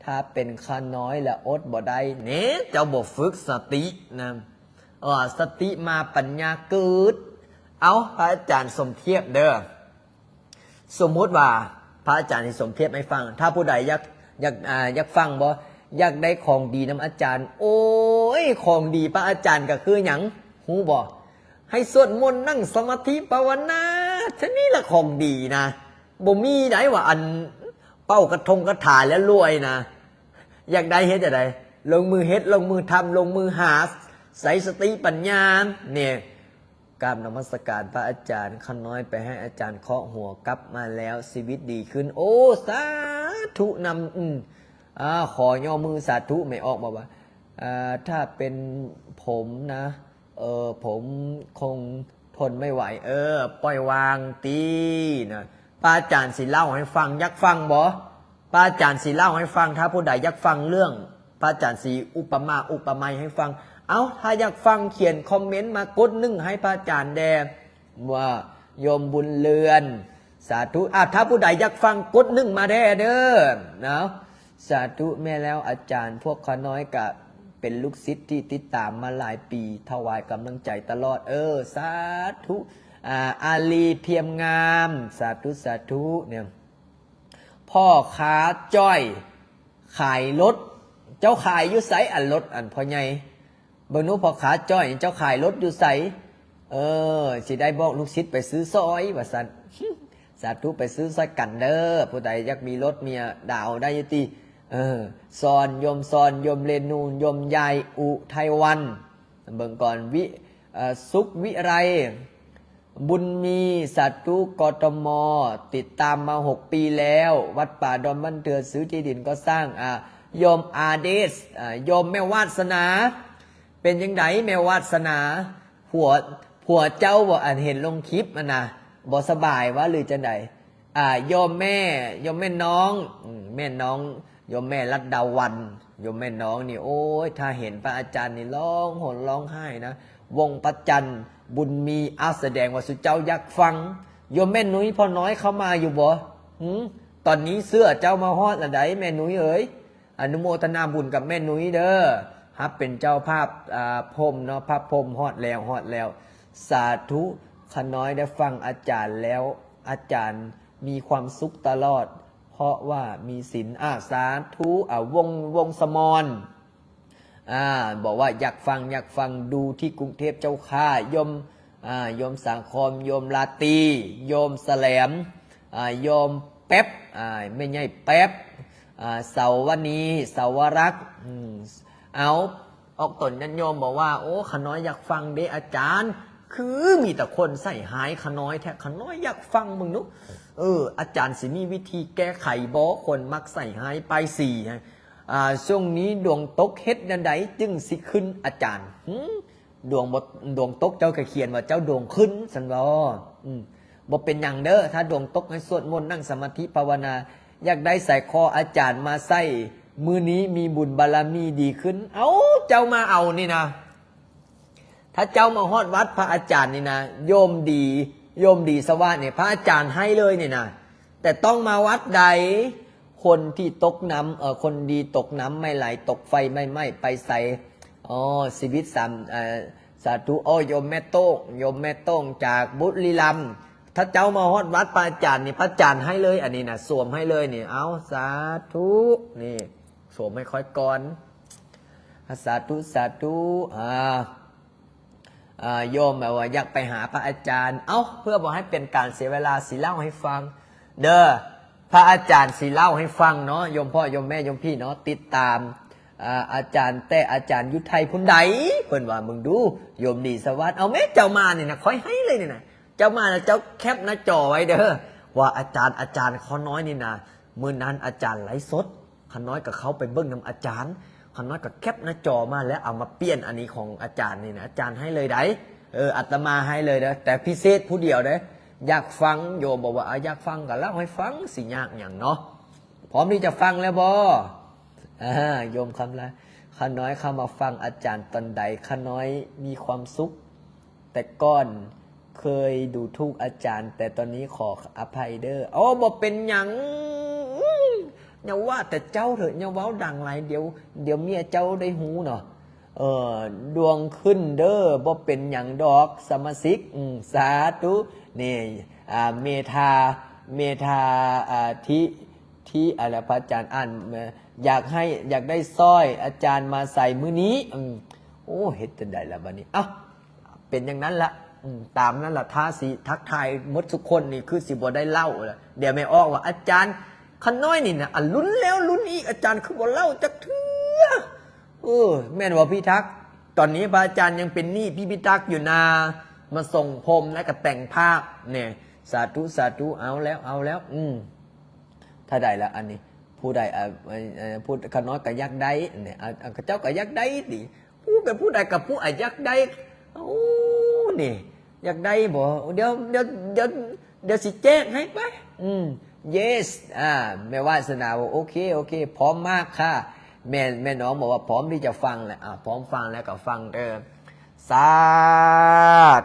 ຖ້າເປັນຂ້ານ້ອຍລະອົດບໍ່ໄດ້ ເນ ເຈົ້າບໍ່ຝຶກສະຕິນະ ເອີ ສະຕິມາປັນຍາເກີດ ເອົາ ພະອາຈານສົມທຽບເດີ ສົມມຸດວ່າພະອາຈານຊິສົມທຽບໃຫ້ຟັງ ຖ້າຜູ້ໃດຢາກ ຢາກ ອາ ຢາກຟັງບໍ່? ຢາກໄດ້ຂອງດີນຳອາຈານ ໂອ້ຍ ຂອງດີພະອາຈານກໍຄືຫຍັງ ຮູ້ບໍ່? ໃຫ້ສວດມົນ ນັ່ງສະມາທິ ພາວະນາ ເທົ່ານີ້ລະຂອງດີນະ ບໍ່ມີໃດວ່າ ອັນ ເປົ່າກະທົງກະຖາແລ້ວລວຍນະ ຢາກໄດ້ເຮັດຈັ່ງໃດ? ລົງມືເຮັດ ລົງມືທຳ ລົງມືຫາ ໃຊ້ສະຕິປັນຍາ ນີ້ ກາບນະມັດສະການພະອາຈານ ຂ້ານ້ອຍໄປໃຫ້ອາຈານເຄາະຫົວ ກັບມາແລ້ວຊີວິດດີຂຶ້ນ ໂອ້ ສາທຸນຳ ອື ອາ ຂໍຍໍມືສາທຸ ແມ່ອອກມາວ່າ ອາ ຖ້າເປັນຜົມນະ ເອີ ຜົມຄົງທົນໄມ່ໄຫວ ເອີ ປ່ອຍວາງຕິນະ ພະອາຈານຊິເລົ່າໃຫ້ຟັງ ຢາກຟັງບໍ່? ພະອາຈານຊິເລົ່າໃຫ້ຟັງ ຖ້າຜູ້ໃດຢາກຟັງເລື່ອງ ພະອາຈານຊິອຸປະມາອຸປະໄມໃຫ້ຟັງ ເອົ້າ ຖ້າຢາກຟັງຂຽນຄອມເມັນມາກົດໜຶ່ງໃຫ້ພະອາຈານແດ່ ວ່າໂຍມບຸນເຮືອນ ສາທຸ ອາ ຖ້າຜູ້ໃດຢາກຟັງກົດໜຶ່ງມາແດ່ເດີ ເນາະ ສາທຸ ແມ່ນແລ້ວອາຈານ ພວກຂ້ານ້ອຍກະເປັນລູກສິດທີ່ຕິດຕາມມາຫຼາຍປີ ຖວາຍກຳລັງໃຈຕະຫຼອດ ເອີ ສາທຸ ອາ ອາລີ ພຽມງາມ ສາທຸ ສາທຸ ເນຍ ພໍ່ຄ້າຈ້ອຍ ຂາຍລົດ ເຈົ້າຂາຍຢູ່ໃສ ອັນລົດ ອັນພໍ່ໃຫຍ່ ເບິ່ງດູ ພໍ່ຄ້າຈ້ອຍ ເຈົ້າຂາຍລົດຢູ່ໃສ? ເອີ ຊິໄດ້ບອກລູກສິດໄປຊື້ຊ່ອຍວ່າຊັ້ນ ສາທຸ ໄປຊື້ຊ່ອຍກັນເດີ ຜູ້ໃດຢາກມີລົດເມຍດາວໄດ້ຢູ່ຕິ ເອີ ຊອນ ໂຍມຊອນ ໂຍມເລນູ ໂຍມຍາຍ ອຸໄທວັນ ເບິ່ງກ່ອນ ວິ ເອີ ສຸກວິໄລ ບຸນມີ ສາທຸ ກທມ ຕິດຕາມມາຫົກປີແລ້ວ ວັດປ່າດອນບ້ານເທື່ອ ຊື້ທີ່ດິນກໍ່ສ້າງ ອາ ໂຍມອາເດສ ອາ ໂຍມແມ່ວາດສະໜາ ເປັນຈັ່ງໃດແມ່ວາດສະໜາ ຜົວ ຜົວເຈົ້າບໍ່ ອັນເຫັນລົງຄລິບຫັ້ນນະ ບໍ່ສະບາຍຫວາ ຫຼືຈັ່ງໃດ? ອາ ໂຍມແມ່ ໂຍມແມ່ນ້ອງ ອືມ ແມ່ນ້ອງ ໂຍມແມ່ລັດດາວັນ ໂຍມແມ່ນ້ອງນີ້ ໂອ້ຍ ຖ້າເຫັນພະອາຈານນີ້ຮ້ອງຫົນຮ້ອງໄຫ້ນະ ວົງພະຈັນ ບຸນມີ ອາ ສະແດງວ່າສຸເຈົ້າຢາກຟັງ ໂຍມແມ່ນຸ້ຍ ພໍ່ນ້ອຍເຂົ້າມາຢູ່ບໍ່? ຫື ຕອນນີ້ເສື້ອເຈົ້າມາຮອດລະໃດ ແມ່ນຸ້ຍເອີຍ ອະນຸໂມທະນາບຸນກັບແມ່ນຸ້ຍເດີ ຮັບເປັນເຈົ້າພາບ ອາ ພົມເນາະ ພະພົມຮອດແລ້ວ ຮອດແລ້ວ ສາທຸ ຂ້ານ້ອຍໄດ້ຟັງອາຈານແລ້ວ ອາຈານມີຄວາມສຸກຕະຫຼອດ ເພາະວ່າມີສິນ ອາ ສາທຸ ອາ ວົງ ວົງສະໝອນ ອາ ບອກວ່າຢາກຟັງ ຢາກຟັງ ຢູ່ທີ່ກຸງເທບເຈົ້າຂ້າ ໂຍມ ອາ ໂຍມສັງຄອມ ໂຍມລາຕີ ໂຍມສະແຫຼມ ອາ ໂຍມແປັບ ອາ ແມ່ໃຫຍ່ແປັບ ອາ ເສົາວະນີ ເສົາວະລັກ ອືມ ເອົາ ອອກຕົນຍາດໂຍມບອກວ່າ ໂອ້ ຂ້ານ້ອຍຢາກຟັງເດ້ອາຈານ ຄືມີແຕ່ຄົນໃສ່ຮ້າຍຂ້ານ້ອຍແທ້ ຂ້ານ້ອຍຢາກຟັງເບິ່ງດູ ເອີ ອາຈານຊິມີວິທີແກ້ໄຂບໍ່? ຄົນມັກໃສ່ຮ້າຍປ້າຍສີ ອາ ຊ່ວງນີ້ດວງຕົກ ເຮັດແນວໃດຈຶ່ງຊິຂຶ້ນອາຈານ? ຫື ດວງບໍ່ ດວງຕົກເຈົ້າກະຂຽນວ່າເຈົ້າດວງຂຶ້ນຊັ້ນບໍ? ອືມ ບໍ່ເປັນຫຍັງເດີ ຖ້າດວງຕົກໃຫ້ສວດມົນ ນັ່ງສະມາທິພາວະນາ ຢາກໄດ້ສາຍຄໍອາຈານມາໃສ່ ມື້ນີ້ມີບຸນບາລະມີດີຂຶ້ນ ເອົ້າ ເຈົ້າມາເອົານີ້ນະ ທ ເຈົ້າມາຮອດວັດພະອາຈານນີ້ນະ ໂຍມດີ ໂຍມດີສະຫວາດນີ້ ພະອາຈານໃຫ້ເລີຍນີ້ນະ ແຕ່ຕ້ອງມາວັດໃດ ຄົນທີ່ຕົກນ້ຳ ເອີ ຄົນດີຕົກນ້ຳໄມ່ໄຫຼ ຕົກໄຟໄມ່ໄໝ້ ໄປໃສ ອໍ ຊີວິດສາມ ເອີ ສາທຸ ໂອ້ ໂຍມແມ່ໂຕ້ງ ໂຍມແມ່ໂຕ້ງຈາກບຸຣີລັມ ຖ້າເຈົ້າມາຮອດວັດພະອາຈານນີ້ ພະອາຈານໃຫ້ເລີຍ ອັນນີ້ນະ ສວມໃຫ້ເລີຍນີ້ ເອົາ ສາທຸ ນີ້ ສວມໃຫ້ຂ້ອຍກ່ອນ ສາທຸ ສາທຸ ອ່າ ອ່າ ໂຍມແບບວ່າຢາກໄປຫາພະອາຈານ ເອົ້າ ເພື່ອບໍ່ໃຫ້ເປັນການເສຍເວລາ ຊິເລົ່າໃຫ້ຟັງເດີ ພະອາຈານຊິເລົ່າໃຫ້ຟັງເນາະ ໂຍມພໍ່ ໂຍມແມ່ ໂຍມພີ່ເນາະ ຕິດຕາມ ອ່າ ອາຈານແຕ້ ອາຈານຢູ່ໄທພຸ້ນໃດ ເພິ່ນວ່າ ເບິ່ງດູ ໂຍມດີສະຫວາດ ເອົາແມ້ ເຈົ້າມານີ້ນະ ຂ້ອຍໃຫ້ເລີຍນີ້ນະ ເຈົ້າມາແລ້ວເຈົ້າແຄບໜ້າຈໍໄວ້ເດີ ວ່າອາຈານ ອາຈານ ຂ້ານ້ອຍນີ້ນະ ມື້ນັ້ນອາຈານໄລຟ໌ສົດ ຂ້ານ້ອຍກໍເຂົ້າໄປເບິ່ງນຳອາຈານ ຂ້ານ້ອຍກໍແຄບໜ້າຈໍມາ ແລ້ວເອົາມາປ່ຽນອັນນີ້ຂອງອາຈານນີ້ນະ ອາຈານໃຫ້ເລີຍໃດ ເອີ ອາດຕະມາໃຫ້ເລີຍເດີ ແຕ່ພິເສດຜູ້ດຽວເດ້ ຢາກຟັງ ໂຍມບອກວ່າ ອາ ຢາກຟັງກໍເລົ່າໃຫ້ຟັງ ຊິຍາກຫຍັງເນາະ ພ້ອມທີ່ຈະຟັງແລ້ວບໍ່? ອາ ໂຍມຄຳລາ ຂ້ານ້ອຍເຂົ້າມາຟັງອາຈານຕອນໃດ ຂ້ານ້ອຍມີຄວາມສຸກ ແຕ່ກ່ອນເຄີຍດູຖູກອາຈານ ແຕ່ຕອນນີ້ຂໍອະໄພເດີ. ໂອ້ ບໍ່ເປັນຫຍັງ ຢ່າວ່າແຕ່ເຈົ້າເຖາະ ຢ່າເວົ້າດັງຫຼາຍ ດຽວ ດຽວເມຍເຈົ້າໄດ້ຮູ້ເນາະ. ເອີ ດວງຂຶ້ນເດີ ບໍ່ເປັນຫຍັງດອກສະມາຊິກ. ອືມ ສາທຸ. ນີ້ ອ່າ ເມທາ ເມທາ ອ່າ ທິ ທີ່ ອາ ແລ້ວພະອາຈານອ່ານ ຢາກໃຫ້ ຢາກໄດ້ສ້ອຍ ອາຈານມາໃສ່ມື້ນີ້. ອືມ ໂອ້ ເຮັດຈັ່ງໃດລະບາດນີ້? ເອົ້າ ເປັນຢ່າງນັ້ນລະ ອືມ ຕາມນັ້ນລະ ຖ້າຊິທັກທາຍໝົດທຸກຄົນນີ້ ຄືຊິບໍ່ໄດ້ເລົ່າລະ. ດຽວແມ່ອອກວ່າ ອາຈານ ຂ້ານ້ອຍນີ້ນະ ອາ ລຸ້ນແລ້ວລຸ້ນອີກ ອາຈານຄືບໍ່ເລົ່າຈັກເທື່ອ. ເອີ ແມ່ນບໍ່ພີ່ທັກ? ຕອນນີ້ພະອາຈານຍັງເປັນໜີ້ພີ່ພິທັກຢູ່ນາ ມາສົ່ງຜົມ ແລ້ວກໍແຕ່ງພາບແນ່. ສາທຸ ສາທຸ. ເອົາແລ້ວ ເອົາແລ້ວ. ອືມ ເທົ່າໃດລະອັນນີ້? ຜູ້ໃດ ເອີ ເອີ ເອີ ຜູ້ ຂ້ານ້ອຍກໍຢາກໄດ້ແນ່ ເຂົາເຈົ້າກໍຢາກໄດ້ຕິ. ຜູ້ ແຕ່ຜູ້ໃດກັບຜູ້ ອາ ຢາກໄດ້. ໂອ້ ນີ້ ຢາກໄດ້ບໍ່? ດຽວ ດຽວ ດຽວ ດຽວຊິແຈກໃຫ້ໄປ. ອືມ ເຢສ ອາ ແມ່ວາສະໜາບອກ ໂອເຄ ໂອເຄ ພ້ອມມາກຄ່ະ. ແມ່ ແມ່ນ້ອງບອກວ່າ ພ້ອມທີ່ຈະຟັງແຫຼະ. ອາ ພ້ອມຟັງແລ້ວກໍຟັງເດີ. ສາ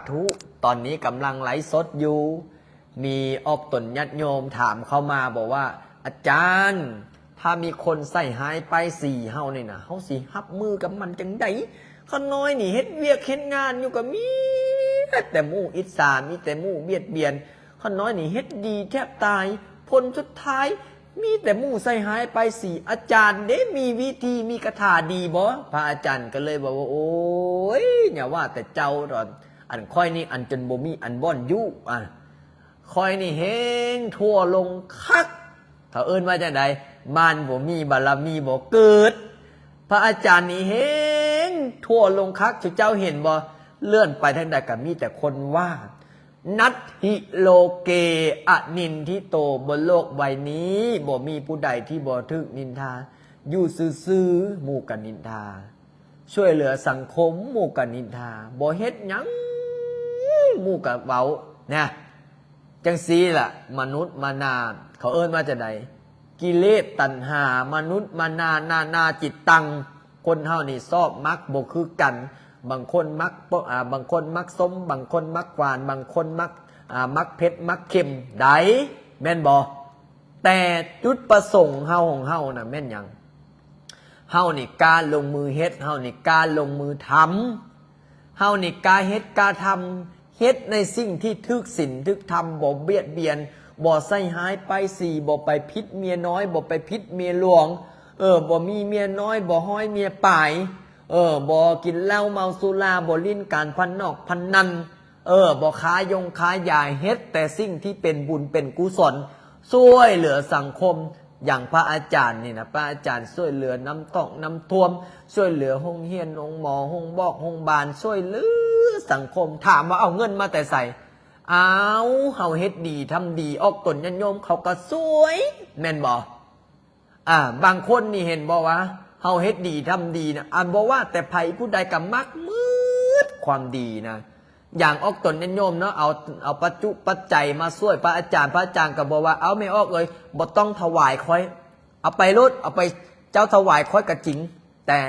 ທຸ. ຕອນນີ້ກຳລັງໄລຟ໌ສົດຢູ່ ມີອອກຕົນຍາດໂຍມຖາມເຂົ້າມາບອກວ່າ ອາຈານ ຖ້າມີຄົນໃສ່ຮ້າຍປ້າຍສີເຮົານີ້ນະ ເຮົາຊິຮັບມືກັບມັນຈັ່ງໃດ? ຂ້ານ້ອຍນີ້ເຮັດວຽກເຮັດງານຢູ່ກໍມີແຕ່ໝູ່ອິດສາ ມີແຕ່ໝູ່ບຽດບຽນ. ຂ້ານ້ອຍນີ້ເຮັດດີແທບຕາຍ ຜົນສຸດທ້າຍມີແຕ່ໝູ່ໃສ່ຮ້າຍປ້າຍສີ. ອາຈານເດ້ ມີວິທີ ມີຄາຖາດີບໍ່? ພະອາຈານກໍເລີຍບອກວ່າ ໂອ້ຍ ຢ່າວ່າແຕ່ເຈົ້າດອກ ອັນຂ້ອຍນີ້ ອັນຈົນບໍ່ມີອັນບ່ອນຢູ່ ອາ ຂ້ອຍນີ້ເຮງທົ່ວລົງຄັກ. ເຂົາເອີ້ນວ່າຈັ່ງໃດ? ມານບໍ່ມີ ບາລະມີບໍ່ເກີດ. ພະອາຈານນີ້ເຮງທົ່ວລົງຄັກ ເຈົ້າເຫັນບໍ່? ເລື່ອນໄປທາງໃດກໍມີແຕ່ຄົນວ່າ. ນັດຖິໂລເກ ອະນິນທິໂຕ ບົນໂລກໃບນີ້ ບໍ່ມີຜູ້ໃດທີ່ບໍ່ຖືກນິນທາ. ຢູ່ຊື່ໆ ໝູ່ກໍນິນທາ. ຊ່ວຍເຫຼືອສັງຄົມ ໝູ່ກໍນິນທາ. ບໍ່ເຮັດຫຍັງ ໝູ່ກໍເວົ້ານະ. ຈັ່ງຊີ້ລະ ມະນຸດມະນາ ເຂົາເອີ້ນວ່າຈັ່ງໃດ? ກິເລດຕັນຫາ ມະນຸດມະນາ ນານາຈິດຕັງ. ຄົນເຮົານີ້ຊອບມັກບໍ່ຄືກັນ. ບາງຄົນມັກ ອາ ບາງຄົນມັກສົ້ມ ບາງຄົນມັກຫວານ ບາງຄົນມັກ ອາ ມັກເຜັດ ມັກເຄັມ ໄດ້ ແມ່ນບໍ່? ແຕ່ຈຸດປະສົງເຮົາ ຂອງເຮົານະແມ່ນຫຍັງ? ເຮົານີ້ກ້າລົງມືເຮັດ ເຮົານີ້ກ້າລົງມືທຳ ເຮົານີ້ກ້າເຮັດກ້າທຳ ເຮັດໃນສິ່ງທີ່ຖືກສິນຖືກທຳ ບໍ່ບຽດບຽນ ບໍ່ໃສ່ຮ້າຍປ້າຍສີ ບໍ່ໄປຜິດເມຍນ້ອຍ ບໍ່ໄປຜິດເມຍຫຼວງ ເອີ ບໍ່ມີເມຍນ້ອຍ ບໍ່ຮ້ອຍເມຍປາຍ ເອີ ບໍ່ກິນເຫຼົ້າເມົາສຸລາ ບໍ່ຫຼິ້ນການພະນອກພະນັນ ເອີ ບໍ່ຄ້າຢົງຄ້າຢາ ເຮັດແຕ່ສິ່ງທີ່ເປັນບຸນເປັນກຸສົນ ຊ່ວຍເຫຼືອສັງຄົມ. ຢ່າງພະອາຈານນີ້ນະ ພະອາຈານຊ່ວຍເຫຼືອນ້ຳຕອກນ້ຳຖ້ວມ ຊ່ວຍເຫຼືອໂຮງຮຽນ ໂຮງໝໍ ໂຮງບອກໂຮງບານ ຊ່ວຍເຫຼືອສັງຄົມ. ຖາມວ່າເອົາເງິນມາແຕ່ໃສ? ເອົາ ເຮົາເຮັດດີທຳດີ ອອກຕົນຍາດໂຍມເຂົາກໍຊ່ວຍ ແມ່ນບໍ່? ອາ ບາງຄົນນີ້ເຫັນບໍ່ວ່າ ເຮົາເຮັດດີທຳດີນະ ອັນບໍ່ວ່າແຕ່ໃຜຜູ້ໃດກໍມັກໝົດຄວາມດີນະ. ຢ່າງອອກຕົນຍາດໂຍມເນາະ ເອົາ ເອົາປັດຈຸປັດໄຈມາຊ່ວຍພະອາຈານ ພະອາຈານກໍບອກວ່າ ເອົາແມ່ອອກເອີຍ ບໍ່ຕ້ອງຖວາຍຂ້ອຍ ເອົາໄປໂລດ ເອົາໄປ ເຈົ້າຖວາຍຂ້ອຍກໍຈິງ ແຕ່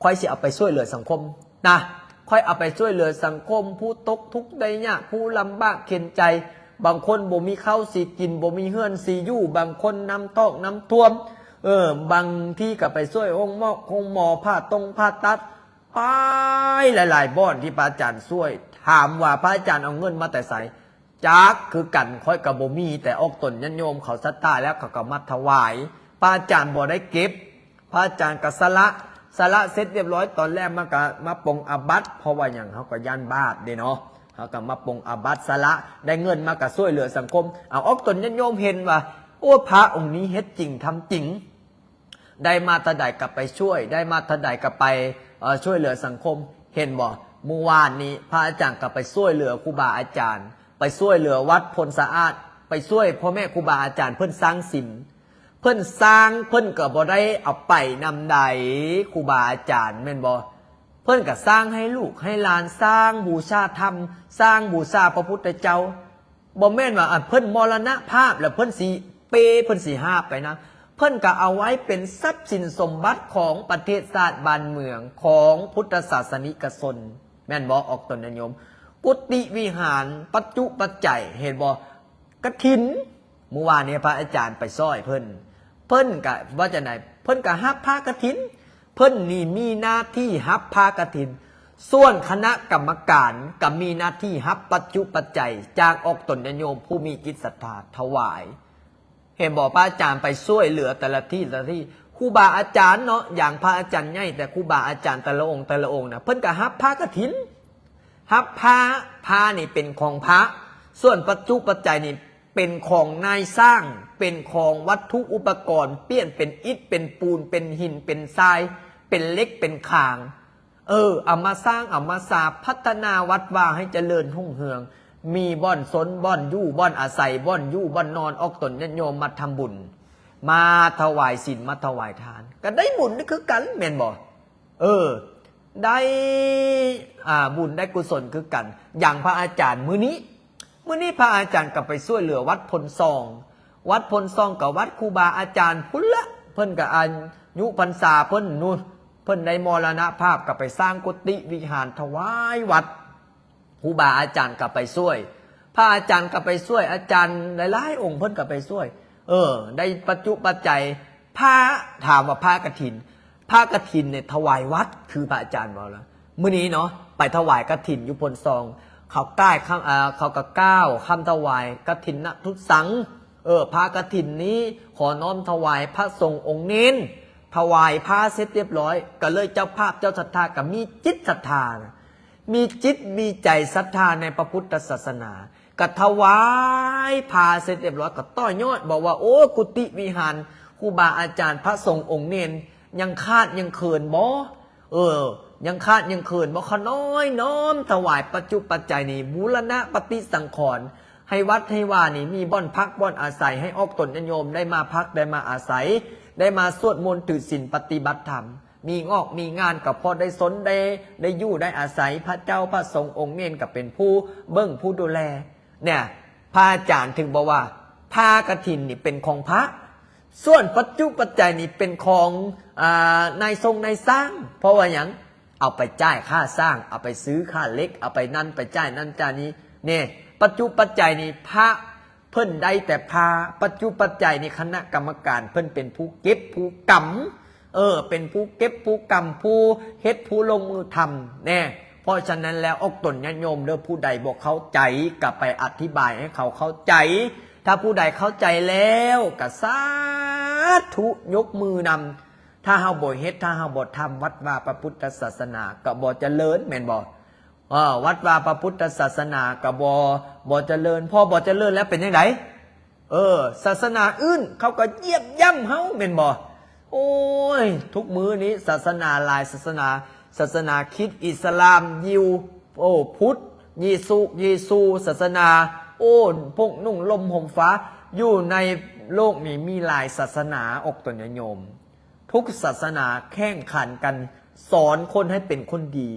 ຂ້ອຍຊິເອົາໄປຊ່ວຍເຫຼືອສັງຄົມນະ. ຂ້ອຍເອົາໄປຊ່ວຍເຫຼືອສັງຄົມ ຜູ້ຕົກທຸກໄດ້ຍາກ ຜູ້ລຳບາກເຂັນໃຈ, ບາງຄົນບໍ່ມີເຂົ້າຊິກິນ ບໍ່ມີເຮືອນຊິຢູ່, ບາງຄົນນ້ຳຖ້ອງນ້ຳຖ້ວມ, ເອີ ບາງທີກໍໄປຊ່ວຍໂຮງໝໍ ໂຮງໝໍ ຜ່າຕົງຜ່າຕັດ ໄປຫຼາຍໆບ່ອນທີ່ພະອາຈານຊ່ວຍ. ຖາມວ່າພະອາຈານເອົາເງິນມາແຕ່ໃສ? ຈັກຄືກັນ, ຂ້ອຍກໍບໍ່ມີ, ແຕ່ອອກຕົນຍາດໂຍມເຂົາສັດທາແລ້ວ ເຂົາກໍມາຖວາຍ. ພະອາຈານບໍ່ໄດ້ເກັບ, ພະອາຈານກໍສະຫຼະ, ສະຫຼະເສັດຮຽບຮ້ອຍ ຕອນແລກມາກໍມາປົງອາບັດ, ເພາະວ່າຫຍັງ? ເຮົາກໍຢ້ານບາບເດ້ເນາະ, ເຮົາກໍມາປົງອາບັດສະຫຼະ, ໄດ້ເງິນມາກໍຊ່ວຍເຫຼືອສັງຄົມ. ເອົາ ອອກຕົນຍາດໂຍມເຫັນວ່າ ໂອ້ ພະອົງນີ້ເຮັດຈິງທຳຈິງ. ໄດ້ມາເທົ່າໃດກໍໄປຊ່ວຍ, ໄດ້ມາເທົ່າໃດກໍໄປ ເອີ ຊ່ວຍເຫຼືອສັງຄົມ. ເຫັນບໍ່? ມື້ວານນີ້ພະອາຈານກໍໄປຊ່ວຍເຫຼືອຄູບາອາຈານ, ໄປຊ່ວຍເຫຼືອວັດໂພນສະອາດ, ໄປຊ່ວຍພໍ່ແມ່ຄູບາອາຈານເພິ່ນສ້າງສິມ. ເພິ່ນສ້າງ ເພິ່ນກໍບໍ່ໄດ້ເອົາໄປນຳໃດ ຄູບາອາຈານ ແມ່ນບໍ່? ເພິ່ນກໍສ້າງໃຫ້ລູກໃຫ້ຫຼານ, ສ້າງບູຊາທຳ, ສ້າງບູຊາພະພຸດທະເຈົ້າ. ບໍ່ແມ່ນວ່າ ອັນ ເພິ່ນມໍລະນະພາບແລ້ວເພິ່ນຊິເປ ເພິ່ນຊິຫາບໄປນຳ, ເພິ່ນກໍເອົາໄວ້ເປັນຊັບສິນສົມບັດຂອງປະເທດຊາດບ້ານເມືອງ ຂອງພຸດທະສາສະນິກະຊົນ ແມ່ນບໍ່? ອອກຕົນຍາດໂຍມ, ກຸຕິວິຫານ ປັດຈຸປັດໄຈ ເຫັນບໍ່? ກະຖິນ ມື້ວານນີ້ພະອາຈານໄປຊ່ອຍເພິ່ນ, ເພິ່ນກະວ່າຈັ່ງໃດ? ເພິ່ນກະຮັບພາກະຖິນ, ເພິ່ນນີ້ມີໜ້າທີ່ຮັບພາກະຖິນ, ສ່ວນຄະນະກຳມະການກະມີໜ້າທີ່ຮັບປັດຈຸປັດໄຈຈາກອອກຕົນຍາດໂຍມຜູ້ມີຈິດສັດທາຖວາຍ. ເຫັນບໍ່? ພະອາຈານໄປຊ່ວຍເຫຼືອແຕ່ລະທີ່ແຕ່ລະທີ່, ຄູບາອາຈານເນາະ, ຢ່າງພະອາຈານໃຫຍ່ ແຕ່ຄູບາອາຈານແຕ່ລະອົງແຕ່ລະອົງນະ ເພິ່ນກະຮັບພາກະຖິນ. ຮັບພາ, ພານີ້ເປັນຂອງພະ, ສ່ວນປັດຈຸປັດໄຈນີ້ເປັນຂອງນາຍສ້າງ, ເປັນຂອງວັດຖຸອຸປະກອນ, ປ່ຽນເປັນອິດ ເປັນປູນ ເປັນຫີນ ເປັນຊາຍ ເປັນເຫຼັກ ເປັນຄາງ. ເອີ ເອົາມາສ້າງ ເອົາມາສາ ພັດທະນາວັດວາໃຫ້ຈະເລີນຮຸ່ງເຮືອງ, ມີບ່ອນຊົນ ບ່ອນຢູ່ ບ່ອນອາໄສ ບ່ອນຢູ່ ບ່ອນນອນ, ອອກຕົນຍາດໂຍມມາທຳບຸນ, ມາຖວາຍສິນ ມາຖວາຍທານ ກໍໄດ້ບຸນຄືກັນ ແມ່ນບໍ່? ເອີ ໄດ້ ອ່າ ບຸນໄດ້ກຸສົນຄືກັນ. ຢ່າງພະອາຈານມື້ນີ້, ມື້ນີ້ພະອາຈານກໍໄປຊ່ວຍເຫຼືອວັດໂພນຊອງ, ວັດໂພນຊອງກໍວັດຄູບາອາຈານພຸ້ນລະ, ເພິ່ນກໍອາຍຸພັນສາເພິ່ນນູ້ນ, ເພິ່ນໄດ້ມໍລະນະພາບ ກໍໄປສ້າງກຸຕິວິຫານຖວາຍວັດ. ຄູບາອາຈານກໍໄປຊ່ວຍ, ພະອາຈານກໍໄປຊ່ວຍ, ອາຈານຫຼາຍໆອົງເພິ່ນກໍໄປຊ່ວຍ. ເອີ ໄດ້ປັດຈຸປັດໄຈ, ພະ ຖາມວ່າພາກະຖິນ, ພາກະຖິນນີ້ຖວາຍວັດ ຄືພະອາຈານເວົ້າລະ. ມື້ນີ້ເນາະ ໄປຖວາຍກະຖິນຢູ່ໂພນຊອງ, ເຂົາກ່າຍຄຳ ເອີ ເຂົາກໍກ່າວຄຳຖວາຍກະຖິນນະທຸດສັງ. ເອີ ພາກະຖິນນີ້ຂໍນ້ອມຖວາຍພະສົງອົງເນນ, ຖວາຍພາເສັດຮຽບຮ້ອຍ, ກໍເລີຍເຈົ້າພາບເຈົ້າສັດທາກໍມີຈິດສັດທານະ. ມີຈິດມີໃຈສັດທາໃນພະພຸດທະສາສະໜາ, ກະຖວາຍພາເສັດຮຽບຮ້ອຍ ກະຕໍ່ຍອດ ບອກວ່າ ໂອ້ ກຸຕິວິຫານຄູບາອາຈານພະສົງອົງເນນ ຍັງຂາດຍັງເຂີນບໍ່? ເອີ ຍັງຂາດຍັງເຂີນບໍ່? ຂ້ານ້ອຍນ້ອມຖວາຍປັດຈຸປັດໄຈນີ້ ບູລະນະປະຕິສັງຂອນ ໃຫ້ວັດໃຫ້ວານີ້ມີບ່ອນພັກບ່ອນອາໄສ ໃຫ້ອອກຕົນຍາດໂຍມໄດ້ມາພັກໄດ້ມາອາໄສ ໄດ້ມາສວດມົນຖືສິນປະຕິບັດທຳ. ມີງອກມີງານກໍພໍໄດ້ຊົນໄດ້ ໄດ້ຢູ່ໄດ້ອາໄສ, ພະເຈົ້າພະສົງອົງເນນກໍເປັນຜູ້ເບິ່ງຜູ້ດູແລ. ເນ່ຍ ພະອາຈານເຖິງບອກວ່າ ພາກະຖິນນີ້ເປັນຂອງພະ, ສ່ວນປັດຈຸປັດໄຈນີ້ເປັນຂອງ ອ່າ ນາຍຊົງນາຍຊ່າງ. ເພາະວ່າຫຍັງ? ເອົາໄປຈ່າຍຄ່າສ້າງ, ເອົາໄປຊື້ຄ່າເຫຼັກ, ເອົາໄປນັ້ນໄປຈ່າຍນັ້ນຈ່າຍນີ້. ເນ່ ປັດຈຸປັດໄຈນີ້ພະ ເພິ່ນໄດ້ແຕ່ພາ, ປັດຈຸປັດໄຈນີ້ຄະນະກຳມະການເພິ່ນເປັນຜູ້ເກັບຜູ້ກຳ, ເອີ ເປັນຜູ້ເກັບຜູ້ກຳ, ຜູ້ເຮັດຜູ້ລົງມືທຳແນ່. ເພາະສະນັ້ນແລ້ວ ອອກຕົນຍາດໂຍມເດີ, ຜູ້ໃດບໍ່ເຂົ້າໃຈກໍໄປອະທິບາຍໃຫ້ເຂົາເຂົ້າໃຈ, ຖ້າຜູ້ໃດເຂົ້າໃຈແລ້ວກໍສາທຸ ຍົກມືນຳ. ຖ້າເຮົາບໍ່ເຮັດ, ຖ້າເຮົາບໍ່ທຳ, ວັດວາພະພຸດທະສາສະໜາກໍບໍ່ຈະເລີນ, ແມ່ນບໍ່? ເອີ ວັດວາພະພຸດທະສາສະໜາກໍບໍ່ ບໍ່ຈະເລີນ. ພໍບໍ່ຈະເລີນແລ້ວເປັນຈັ່ງໃດ? ເອີ ສາສະໜາອື່ນເຂົາກໍຢຽບຢ່ຳເຮົາ ແມ່ນບໍ່? ໂອ້ຍ ທຸກມື້ນີ້ສາສະໜາຫຼາຍສາສະໜາ, ສາສະໜາຄຣິດ, ອິດສະລາມ, ຢິວ, ໂອ້ ພຸດ, ເຢຊູ, ເຢຊູ, ສາສະໜາ, ໂອ້ ພວກນຸ່ງລົມຫົ່ມຟ້າ, ຢູ່ໃນໂລກນີ້ມີຫຼາຍສາສະໜາ ອອກຕົນຍາດໂຍມ. ທຸກສາສະໜາແຂ່ງຂັນກັນ ສອນຄົນໃຫ້ເປັນຄົນດີ,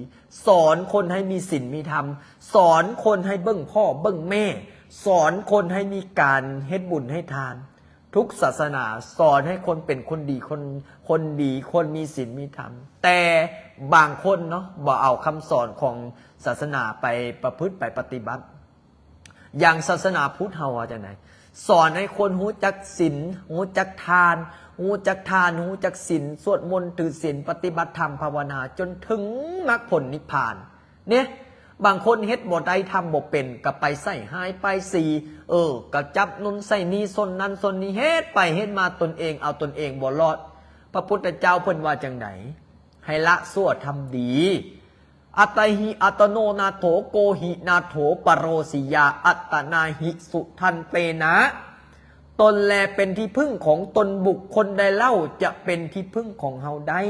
ສອນຄົນໃຫ້ມີສິນມີທຳ, ສອນຄົນໃຫ້ເບິ່ງພໍ່ເບິ່ງແມ່, ສອນຄົນໃຫ້ມີການເຮັດບຸນໃຫ້ທານ. ທຸກສາສະໜາສອນໃຫ້ຄົນເປັນຄົນດີ ຄົນ ຄົນດີ ຄົນມີສິນມີທຳ ແຕ່ບາງຄົນເນາະ ບໍ່ເອົາຄຳສອນຂອງສາສະໜາໄປປະພຶດ ໄປປະຕິບັດ. ຢ່າງສາສະໜາພຸດເຮົາວ່າຈັ່ງໃດ? ສອນໃຫ້ຄົນຮູ້ຈັກສິນ ຮູ້ຈັກທານ ຮູ້ຈັກທານ ຮູ້ຈັກສິນ ສວດມົນ ຖືສິນ ປະຕິບັດທຳ ພາວະນາ ຈົນເຖິງມັກຜົນນິບພານ. ເນ ບາງຄົນເຮັດບໍ່ໄດ້ ທຳບໍ່ເປັນ ກໍໄປໃສ່ຮ້າຍປ້າຍສີ ເອີ ກໍຈັບນຸ່ນໃສ່ນີ້ ຊົນນັ້ນຊົນນີ້ ເຮັດໄປເຮັດມາຕົນເອງເອົາຕົນເອງບໍ່ລອດ. ພະພຸດທະເຈົ້າເພິ່ນວ່າຈັ່ງໃດ? ໃຫ້ລະຊົ່ວທຳດີ. ອັດຕະຫິອັດຕະໂນນາໂຖ ໂກຫິນາໂຖ ປະໂຣສີຍາ ອັດຕະນາຫິສຸທັນເຕນະ. ຕົນແລເປັນທີ່ເພິ່ງຂອງຕົນ ບຸກຄົນໃດເລົ່າຈະເປັນທີ່ເພິ່ງຂອງເຮົາໄດ້?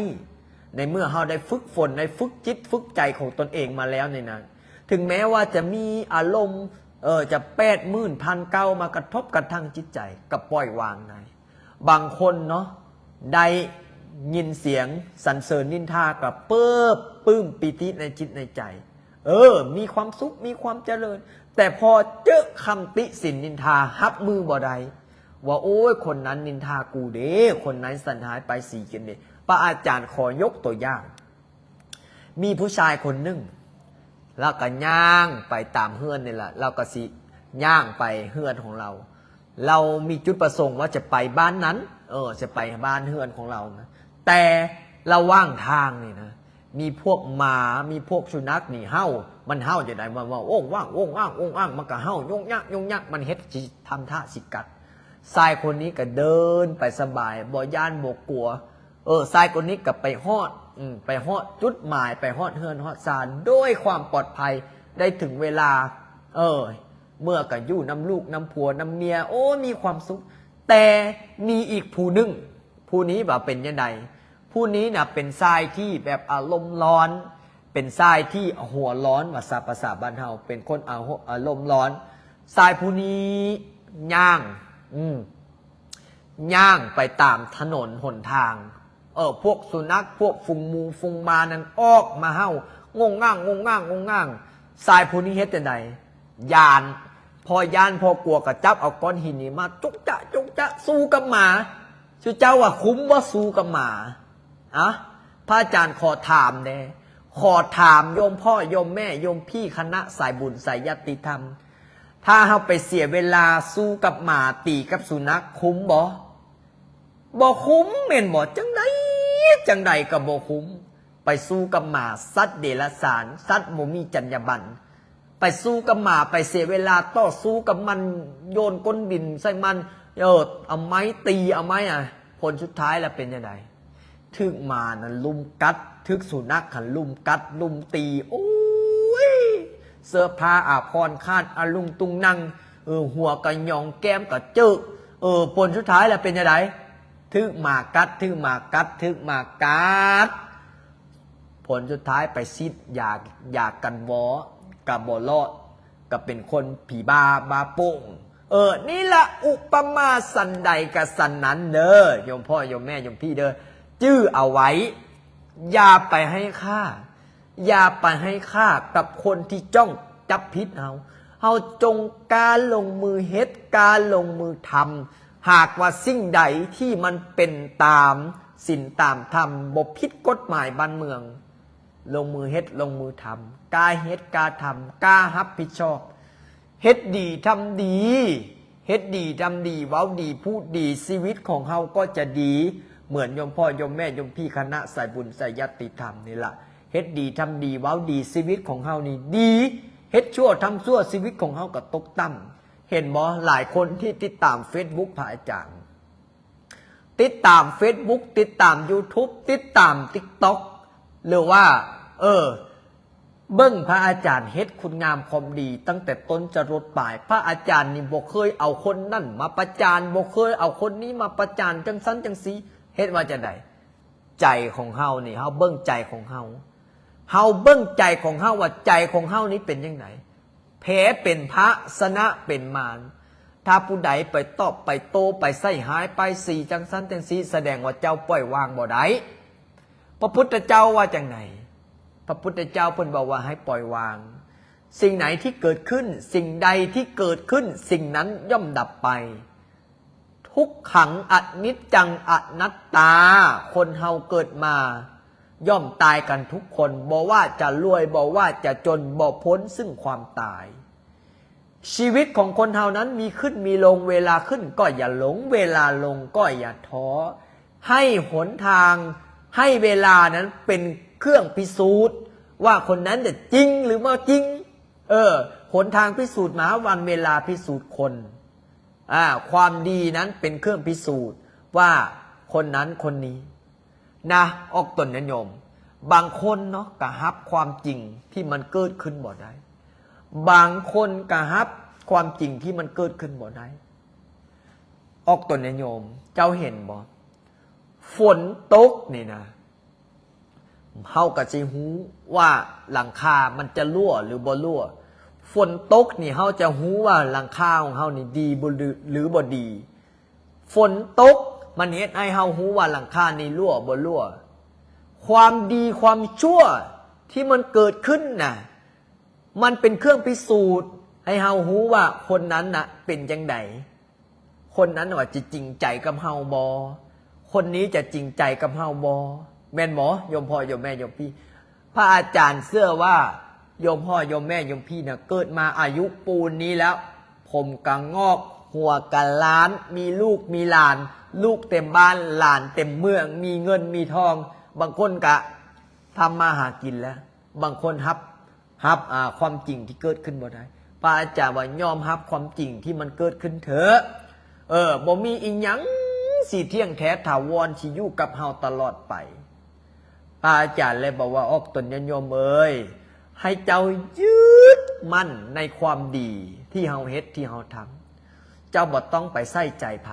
ໃນເມື່ອເຮົາໄດ້ຝຶກຝົນ ໄດ້ຝຶກຈິດຝຶກໃຈຂອງຕົນເອງມາແລ້ວນີ້ນະ ເຖິງແມ້ວ່າຈະມີອາລົມ ເອີ ຈະແປດໝື່ນພັນເກົ້າມາກະທົບກະທັ່ງຈິດໃຈ ກໍປ່ອຍວາງໄດ້. ບາງຄົນເນາະ ໄດ້ຍິນສຽງສັນເສີນນິນທາ ກໍເປີບປຶ້ມປີຕິໃນຈິດໃນໃຈ ເອີ ມີຄວາມສຸກ ມີຄວາມຈະເລີນ. ແຕ່ພໍເຈີຄຳຕິສິນນິນທາ ຮັບມືບໍ່ໄດ້ ວ່າ ໂອ້ຍ ຄົນນັ້ນນິນທາກູເດ້ ຄົນນັ້ນໃສ່ຮ້າຍປ້າຍສີກັນເດ້. ພະອາຈານຂໍຍົກຕົວຢ່າງ ມີຜູ້ຊາຍຄົນໜຶ່ງ ລາວກໍຍ່າງໄປຕາມເຮືອນນີ້ລະ ລາວກໍຊິຍ່າງໄປເຮືອນຂອງລາວ. ລາວມີຈຸດປະສົງວ່າຈະໄປບ້ານນັ້ນ ເອີ ຈະໄປບ້ານເຮືອນຂອງລາວນະ ແຕ່ລະຫວ່າງທາງນີ້ນະ ມີພວກໝາ ມີພວກສຸນັກນີ້ເຫົ່າ. ມັນເຫົ່າຈັ່ງໃດ? ມັນເວົ້າໂອ້ງຫວ່າງ ໂອ້ງອ້າງ ໂອ້ງອ້າງ ມັນກໍເຫົ່າໂຍງຍາກໂຍງຍາກ ມັນເຮັດຊິທຳທ່າຊິກັດ. ຊາຍຄົນນີ້ກໍເດີນໄປສະບາຍ ບໍ່ຢ້ານບໍ່ກົວ. ເອີ ຊາຍຄົນນີ້ກໍໄປຮອດ ອືມ ໄປຮອດຈຸດໝາຍ ໄປຮອດເຮືອນຮອດຊານໂດຍຄວາມປອດໄພ ໄດ້ເຖິງເວລາ ເອີ ເມືອກໍຢູ່ນຳລູກນຳຜົວນຳເມຍ ໂອ້ ມີຄວາມສຸກ. ແຕ່ມີອີກຜູ້ໜຶ່ງ ຜູ້ນີ້ວ່າເປັນຈັ່ງໃດ? ຜູ້ນີ້ນະເປັນຊາຍທີ່ແບບອາລົມຮ້ອນ ເປັນຊາຍທີ່ຫົວຮ້ອນ ວ່າສາ ພາສາບ້ານເຮົາ ເປັນຄົນອາ ອາລົມຮ້ອນ. ຊາຍຜູ້ນີ້ຍ່າງ ອືມ ຍ່າງໄປຕາມຖະໜົນຫົນທາງ ເອີ ພວກສຸນັກ ພວກຝູງໝູຝຸງໝານັ້ນອອກມາເຫົ່າ ໂງ່ງງ່າງ ໂງ່ງງ່າງ ໂງ່ງງ່າງ. ຊາຍຜູ້ນີ້ເຮັດຈັ່ງໃດ? ຢ້ານ ພໍຢ້ານພໍກົວກໍຈັບເອົາກ້ອນຫີນນີ້ມາຈຸກຈະ ຈຸກຈະ ສູ້ກັບໝາ. ຊຸເຈົ້າວ່າຄຸ້ມບໍ່ ສູ້ກັບໝາ? ອະ ພະອາຈານຂໍຖາມແດ່ ຂໍຖາມໂຍມພໍ່ໂຍມແມ່ ໂຍມພີ່ ຄະນະສາຍບຸນ ສາຍຍາດຕິທຳ ຖ້າເຮົາໄປເສຍເວລາສູ້ກັບໝາ ຕີກັບສຸນັກ ຄຸ້ມບໍ່? ບໍ່ຄຸ້ມແມ່ນບໍ່? ຈັ່ງໃດ ຈັ່ງໃດກໍບໍ່ຄຸ້ມ. ໄປສູ້ກັບໝາ ສັດເດຍລະສານ ສັດບໍ່ມີຈັນຍາບັນ ໄປສູ້ກັບໝາ ໄປເສຍເວລາຕໍ່ສູ້ກັບມັນ ໂຍນກົ້ນດິນໃສ່ມັນ ເອີ ເອົາໄມ້ຕີ ເອົາໄມ້ ອະ ຜົນສຸດທ້າຍລະເປັນຈັ່ງໃດ? ຖືກໝານັ້ນລຸມກັດ ຖືກສຸນັກຫັ້ນລຸມກັດລຸມຕີ ໂອ້ຍ ເສື້ອຜ້າອາພອນຂາດອະລຸງຕຸງນັງ ເອີ ຫົວກະຫຍອງ ແກ້ມກະເຈິກ ເອີ ຜົນສຸດທ້າຍລະເປັນຈັ່ງໃດ? ຖືກໝາກັດ ຖືກໝາກັດ ຖືກໝາກັດ. ຜົນສຸດທ້າຍໄປສີດຢາ ຢາກັນວໍ ກະບໍ່ລອດ ກະເປັນຄົນຜີບ້າ ບ້າໂປ່ງ. ເອີ ນີ້ລະ ອຸປະມາສັນໃດກະສັນນັ້ນເດີ ໂຍມພໍ່ໂຍມແມ່ໂຍມພີ່ເດີ ຈື່ເອົາໄວ້ ຢ່າໄປໃຫ້ຄ່າ ຢ່າໄປໃຫ້ຄ່າກັບຄົນທີ່ຈ້ອງຈັບຜິດເຮົາ. ເຮົາຈົ່ງກ້າລົງມືເຮັດ ກ້າລົງມືທຳ. ຫາກວ່າສິ່ງໃດທີ່ມັນເປັນຕາມສິນຕາມທຳ ບໍ່ຜິດກົດໝາຍບ້ານເມືອງ ລົງມືເຮັດລົງມືທຳ ກ້າເຮັດກ້າທຳ ກ້າຮັບຜິດຊອບ ເຮັດດີທຳດີ ເຮັດດີທຳດີ ເວົ້າດີພູດດີ ຊີວິດຂອງເຮົາກໍຈະດີ ເໝືອນໂຍມພໍ່ໂຍມແມ່ໂຍມພີ່ຄະນະສາຍບຸນສາຍຍາດຕິທຳນີ້ລະ ເຮັດດີທຳດີ ເວົ້າດີ ຊີວິດຂອງເຮົານີ້ດີ ເຮັດຊົ່ວທຳຊົ່ວ ຊີວິດຂອງເຮົາກໍຕົກຕ່ຳ. ເຫັນບໍ່? ຫຼາຍຄົນທີ່ຕິດຕາມເຟສບຸກພະອາຈານ ຕິດຕາມເຟສບຸກ ຕິດຕາມຢູທູບ ຕິດຕາມຕິກຕັອກ ຫຼືວ່າ ເອີ ເບິ່ງພະອາຈານເຮັດຄຸນງາມຄວາມດີຕັ້ງແຕ່ຕົ້ນຈະລົດປາຍ. ພະອາຈານນີ້ບໍ່ເຄີຍເອົາຄົນນັ້ນມາປະຈານ ບໍ່ເຄີຍເອົາຄົນນີ້ມາປະຈານ ຈັ່ງຊັ້ນຈັ່ງຊີ້. ເຮັດວ່າຈັ່ງໃດ? ໃຈຂອງເຮົານີ້ ເຮົາເບິ່ງໃຈຂອງເຮົາ ເຮົາເບິ່ງໃຈຂອງເຮົາວ່າໃຈຂອງເຮົານີ້ເປັນຈັ່ງໃດ? ແພ້ເປັນພະ ຊະນະເປັນມານ. ຖ້າຜູ້ໃດໄປຕອບໄປໂຕ້ ໄປໃສ່ຮ້າຍປ້າຍສີ ຈັ່ງຊັ້ນຈັ່ງຊີ້ ສະແດງວ່າເຈົ້າປ່ອຍວາງບໍ່ໄດ້. ພະພຸດທະເຈົ້າວ່າຈັ່ງໃດ? ພະພຸດທະເຈົ້າເພິ່ນບອກວ່າໃຫ້ປ່ອຍວາງ. ສິ່ງໃດທີ່ເກີດຂຶ້ນ ສິ່ງໃດທີ່ເກີດຂຶ້ນ ສິ່ງນັ້ນຍ່ອມດັບໄປ. ໂທ ขัง อนิจจัง อนัตตา คนเฮาเกิดมาย่อมตายกันทุกคน บ่ว่าจะรวย บ่ว่าจะจน บ่พ้นซึ่งความตาย ชีวิตของคนเฮานั้นมีขึ้นมีลง เวลาขึ้นก็อย่าหลง เวลาลงก็อย่าท้อ ให้หนทาง ให้เวลานั้นเป็นเครื่องพิสูจน์ว่าคนนั้นจะจริงหรือบ่จริง เออ หนทางพิสูจน์หมา วันเวลาพิสูจน์คน อ่า ความดีนั้นเป็นเครื่องพิสูจน์ว่าคนนั้นคนนี้ นะ ออกตนนะโยม บางคนเนาะ ก็รับความจริงที่มันเกิดขึ้นบ่ได้ บางคนก็รับความจริงที่มันเกิดขึ้นบ่ได้ ออกตนนะโยม เจ้าเห็นบ่ ฝนตกนี่นะ เฮาก็สิฮู้ว่าหลังคามันจะรั่วหรือบ่รั่ว ฝนตกนี่เฮาจะฮู้ว่าหลังคาของเฮานี่ดีบ่ หรือ หรือบ่ดี ฝนตกมันเฮ็ดให้เฮาฮู้ว่าหลังคานี่รั่วบ่รั่ว ความดีความชั่วที่มันเกิดขึ้นน่ะ มันเป็นเครื่องพิสูจน์ให้เฮาฮู้ว่าคนนั้นน่ะเป็นจั่งใด คนนั้นว่าจะจริงใจกับเฮาบ่ คนนี้จะจริงใจกับเฮาบ่ แม่นบ่ โยมพ่อ โยมแม่ โยมพี่ พระอาจารย์เชื่อว่า โยมพ่อ โยมแม่ โยมพี่น่ะ เกิดมาอายุปูนนี้แล้ว ผมก็งอก หัวก็ล้าน มีลูกมีหลาน ลูกเต็มบ้าน หลานเต็มเมือง มีเงินมีทอง บางคนก็ทำมาหากินแล้ว บางคนรับ รับ อ่า ความจริงที่เกิดขึ้นบ่ได้ พระอาจารย์ว่ายอมรับความจริงที่มันเกิดขึ้นเถอะ เออ บ่มีอีหยังสิเที่ยงแท้ถาวรสิอยู่กับเฮาตลอดไป พระอาจารย์เลยบอกว่า ออกตนญาติโยมเอ๋ย ให้เจ้ายึดมั่นในความดีที่เฮาเฮ็ดที่เฮาทำ เจ้าบ่ต้องไปใส่ใจไผ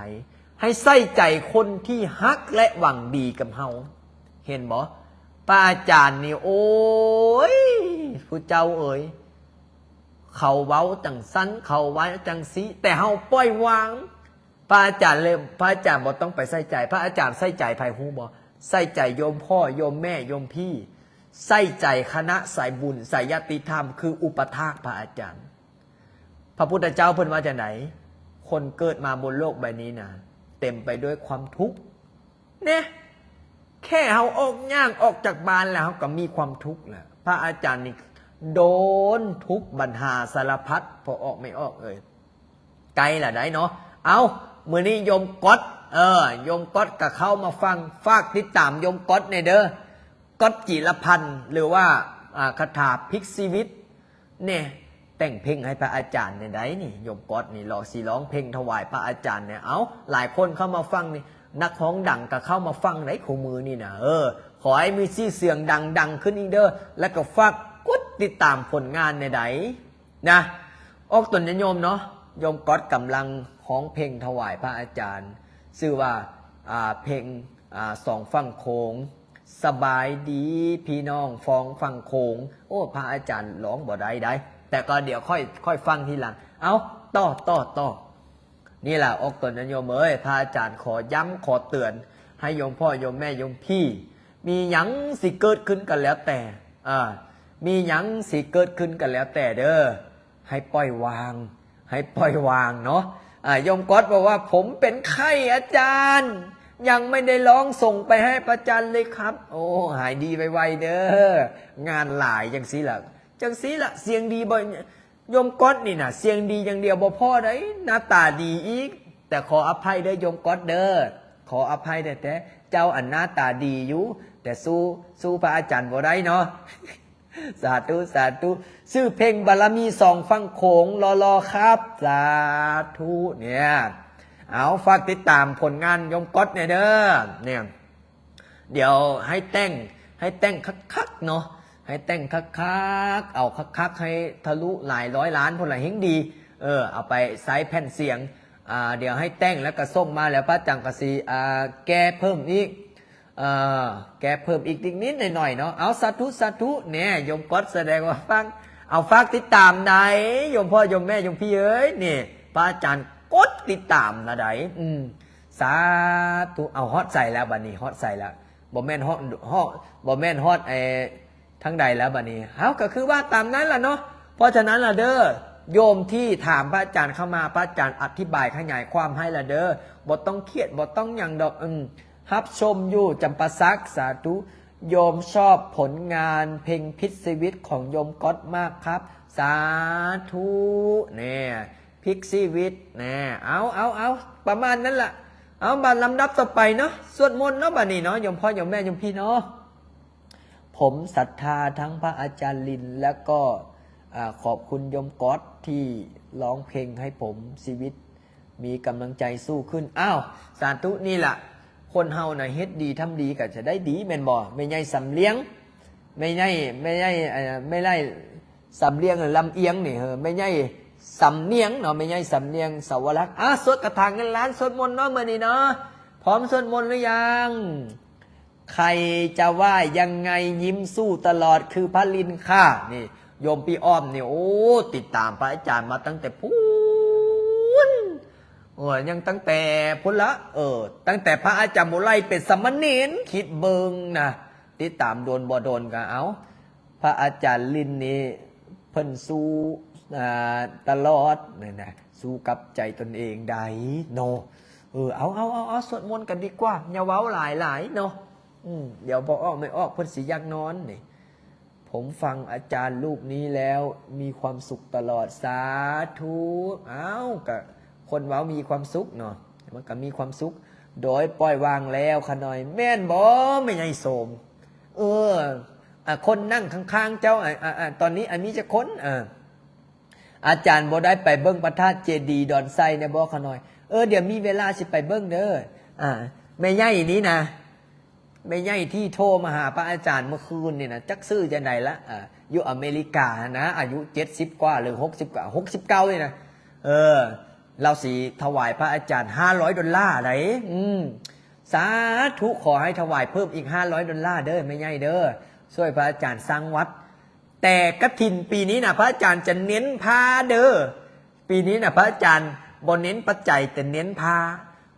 ให้ใส่ใจคนที่ฮักและหวังดีกับเฮา เห็นบ่ พระอาจารย์นี่ โอ้ย ผู้เจ้าเอ๋ย เขาเว้าจั่งซั้น เขาว่าจั่งซี้ แต่เฮาปล่อยวาง พระอาจารย์เลย พระอาจารย์บ่ต้องไปใส่ใจ พระอาจารย์ใส่ใจไผฮู้บ่ ใส่ใจโยมพ่อ โยมแม่ โยมพี่ ใส่ใจคณะสายบุญ สายญาติธรรม คืออุปถากพระอาจารย์ พระพุทธเจ้าเพิ่นว่าจั่งใด คนเกิดมาบนโลกใบนี้นะ เต็มไปด้วยความทุกข์ เนี่ย แค่เฮาออก ย่างออกจากบ้านแล้ว เฮาก็มีความทุกข์แล้ว พระอาจารย์นี่โดนทุกข์บัญหาสารพัด พอออกไม่ออกเอ่ย ไกลละได้เนาะ เอ้า มื้อนี้โยมก๊อต เออ โยมก๊อตก็เข้ามาฟัง ฝากติดตามโยมก๊อตแหน่เด้อ ก๊อตจิรพันธ์ หรือว่า อ่า คาถาพลิกชีวิต แหน่ แต่งเพลงให้พระอาจารย์แหน่ได้นี่ โยมก๊อตนี่ รอสิร้องเพลงถวายพระอาจารย์แหน่ เอ้า หลายคนเข้ามาฟังนี่ นักฮ้องดังก็เข้ามาฟังได้คู่มื้อนี่นะ เออ ขอให้มีชื่อเสียงดังๆ ขึ้นอีกเด้อ แล้วก็ฝากกดติดตามผลงานแหน่ได้นะ ออกตนญาติโยมเนาะ โยมก๊อตกำลังฮ้องเพลงถวายพระอาจารย์ ชื่อว่า อ่า เพลง อ่า สองฝั่งโขง สบายดีพี่น้องสองฝั่งโขง โอ้ พระอาจารย์ร้องบ่ได้ได้ แต่ก็เดี๋ยวค่อย ค่อยฟังทีหลัง เอา ต่อ ต่อ ต่อ นี่ล่ะ ออกตนญาติโยมเอ๋ย พระอาจารย์ขอย้ำ ขอเตือน ให้โยมพ่อ โยมแม่ โยมพี่ มีหยังสิเกิดขึ้นก็แล้วแต่ อ่า มีหยังสิเกิดขึ้นก็แล้วแต่เด้อ ให้ปล่อยวาง ให้ปล่อยวางเนาะ อ่า โยมก๊อตบอกว่า ผมเป็นไข้อาจารย์ ยังไม่ได้ร้องส่งไปให้พระอาจารย์เลยครับ โอ้ หายดีไวๆ เด้อ งานหลายจั่งซี้ล่ะ จั่งซี้ล่ะ เสียงดีบ่ โยมก๊อตนี่นะ เสียงดีอย่างเดียวบ่พอได้ หน้าตาดีอีก แต่ขออภัยเด้อโยมก๊อตเด้อ ขออภัยแท้ๆ เจ้าอันหน้าตาดีอยู่ แต่สู้ สู้พระอาจารย์บ่ได้เนาะ สาธุ สาธุ ชื่อเพลงบารมีสองฝั่งโขง รอๆ ครับ สาธุ เนี่ย เอา ฝากติดตามผลงานโยมก๊อตแหน่เด้อ เนี่ย เดี๋ยวให้แต่ง ให้แต่งคักๆ เนาะ ให้แต่งคักๆ เอาคักๆ ให้ทะลุหลายร้อยล้านพุ้นละ แฮ่งดี เออ เอาไปใส่แผ่นเสียง อ่า เดี๋ยวให้แต่งแล้วก็ส่งมา แล้วพระอาจารย์ก็สิ อ่า แก้เพิ่มอีก เอ่อ แก้เพิ่มอีกนิดๆ หน่อยๆ เนาะ เอา สาธุ สาธุ แหน่ โยมก๊อตแสดงว่าฟัง เอา ฝากติดตามได้ โยมพ่อ โยมแม่ โยมพี่เอ๋ย นี่ พระอาจารย์กดติดตามละได้ อืม สาธุ เอา ฮอดใสแล้วบัดนี้ ฮอดใสแล้ว บ่แม่นฮอด ฮอด บ่แม่นฮอด เอ่อ ทางใดแล้วบัดนี้ เฮาก็คือว่าตามนั้นล่ะเนาะ เพราะฉะนั้นล่ะเด้อ ໂຍມທີ່ຖາມພະອາຈານເຂົ້າມາ ພະອາຈານອະທິບາຍຂະຫຍາຍຄວາມໃຫ້ລະເດີ ບໍ່ຕ້ອງຄຽດ ບໍ່ຕ້ອງຫຍັງດອກ. ອືມ ຮັບຊົມຢູ່ ຈຳປາສັກ ສາທຸ. ໂຍມຊອບຜົນງານເພງພິກຊີວິດຂອງໂຍມກັອດມາກຄັບ ສາທຸ. ແນ່ ພິກຊີວິດ ແນ່ ເອົາ ເອົາ ເອົາ ປະມານນັ້ນລະ. ເອົາ ບັດລຳດັບຕໍ່ໄປເນາະ ສວດມົນເນາະ ບັດນີ້ເນາະ ໂຍມພໍ່ໂຍມແມ່ໂຍມພີ່ເນາະ. ຜົມສັດທາທັງພະອາຈານລິນ ແລະກໍ ອາ ຂອບຄຸນໂຍມກັອດທີ່ຮ້ອງເພງໃຫ້ຜົມ ຊີວິດມີກຳລັງໃຈສູ້ຂຶ້ນ. ອ້າວ ສາທຸ. ນີ້ລະ ຄົນເຮົານະ ເຮັດດີທຳດີກໍຈະໄດ້ດີ ແມ່ນບໍ່? ແມ່ໃຫຍ່ສຳລຽງ ແມ່ໃຫຍ່ ແມ່ໃຫຍ່ ເອີ ແມ່ໃຫຍ່ສຳລຽງ ລຳອຽງນີ້ ເອີ ແມ່ໃຫຍ່ສຳນຽງເນາະ ແມ່ໃຫຍ່ສຳນຽງ ສາວະລັກ. ອາ ສວດຄາຖາເງິນລ້ານ ສວດມົນເນາະ ມື້ນີ້ເນາະ ພ້ອມສວດມົນຫຼືຍັງ? ໃຄຈະວ່າຍັງໄງ ຍິ້ມສູ້ຕະຫຼອດຄືພະລິນຄ່າ. ນີ້ ໂຍມປີອ້ອມນີ້ ໂອ້ ຕິດຕາມພະອາຈານມາຕັ້ງແຕ່ພຸ້ນ ເອີ ຍັງຕັ້ງແຕ່ພຸ້ນລະ ເອີ ຕັ້ງແຕ່ພະອາຈານບໍ່ໄລ່ເປັນສາມະເນນ ຄິດເບິ່ງນະ ຕິດຕາມໂດນບໍ່ໂດນກໍເອົາ. ພະອາຈານລິນນີ້ເພິ່ນສູ້ ອ່າ ຕະຫຼອດນີ້ນະ ສູ້ກັບໃຈຕົນເອງໄດ້ເນາະ. ເອີ ເອົາ ເອົາ ເອົາ ເອົາ ສວດມົນກັນດີກວ່າ ຢ່າເວົ້າຫຼາຍໆເນາະ. ອືມ ດຽວພໍ່ອອກແມ່ອອກເພິ່ນຊິຢາກນອນນີ້. ຜົມຟັງອາຈານຮູບນີ້ແລ້ວມີຄວາມສຸກຕະຫຼອດ ສາທຸ. ເອົ້າ ກະຄົນເວົ້າມີຄວາມສຸກເນາະ ມັນກະມີຄວາມສຸກ ໂດຍປ່ອຍວາງແລ້ວຂະນ້ອຍ ແມ່ນບໍ່ແມ່ໃຫຍ່ໂສມ? ເອີ ອາ ຄົນນັ່ງຂ້າງໆເຈົ້າ ອາ ອາ ອາ ຕອນນີ້ ອາ ມີຈັກຄົນ? ອາ ອາຈານບໍ່ໄດ້ໄປເບິ່ງພະທາດເຈດີດອນໄຊແດ່ບໍ່ຂະນ້ອຍ? ເອີ ດຽວມີເວລາຊິໄປເບິ່ງເດີ. ອາ ແມ່ໃຫຍ່ນີ້ນະ ແມ່ໃຫຍ່ທີ່ໂທມາຫາພະອາຈານເມື່ອຄືນນີ້ນະ ຈັກຊື່ຈັ່ງໃດລະ ອາ ຢູ່ອາເມລິກາຫັ້ນນະ ອາຍຸເຈັດສິບກວ່າ ຫຼື ຫົກສິບກວ່າ ຫົກສິບເກົ້ານີ້ນະ ເອີ ລາວຊິຖວາຍພະອາຈານຫ້າຮ້ອຍໂດລາໃດ໋. ອືມ ສາທຸ ຂໍໃຫ້ຖວາຍເພີ່ມອີກຫ້າຮ້ອຍໂດລາເດີແມ່ໃຫຍ່ເດີ ຊ່ວຍພະອາຈານສ້າງວັດ. ແຕ່ກະຖິນປີນີ້ນະ ພະອາຈານຈະເນັ້ນພາເດີ ປີນີ້ນະ ພະອາຈານບໍ່ເນັ້ນປັດໄຈ ແຕ່ເນັ້ນພາ.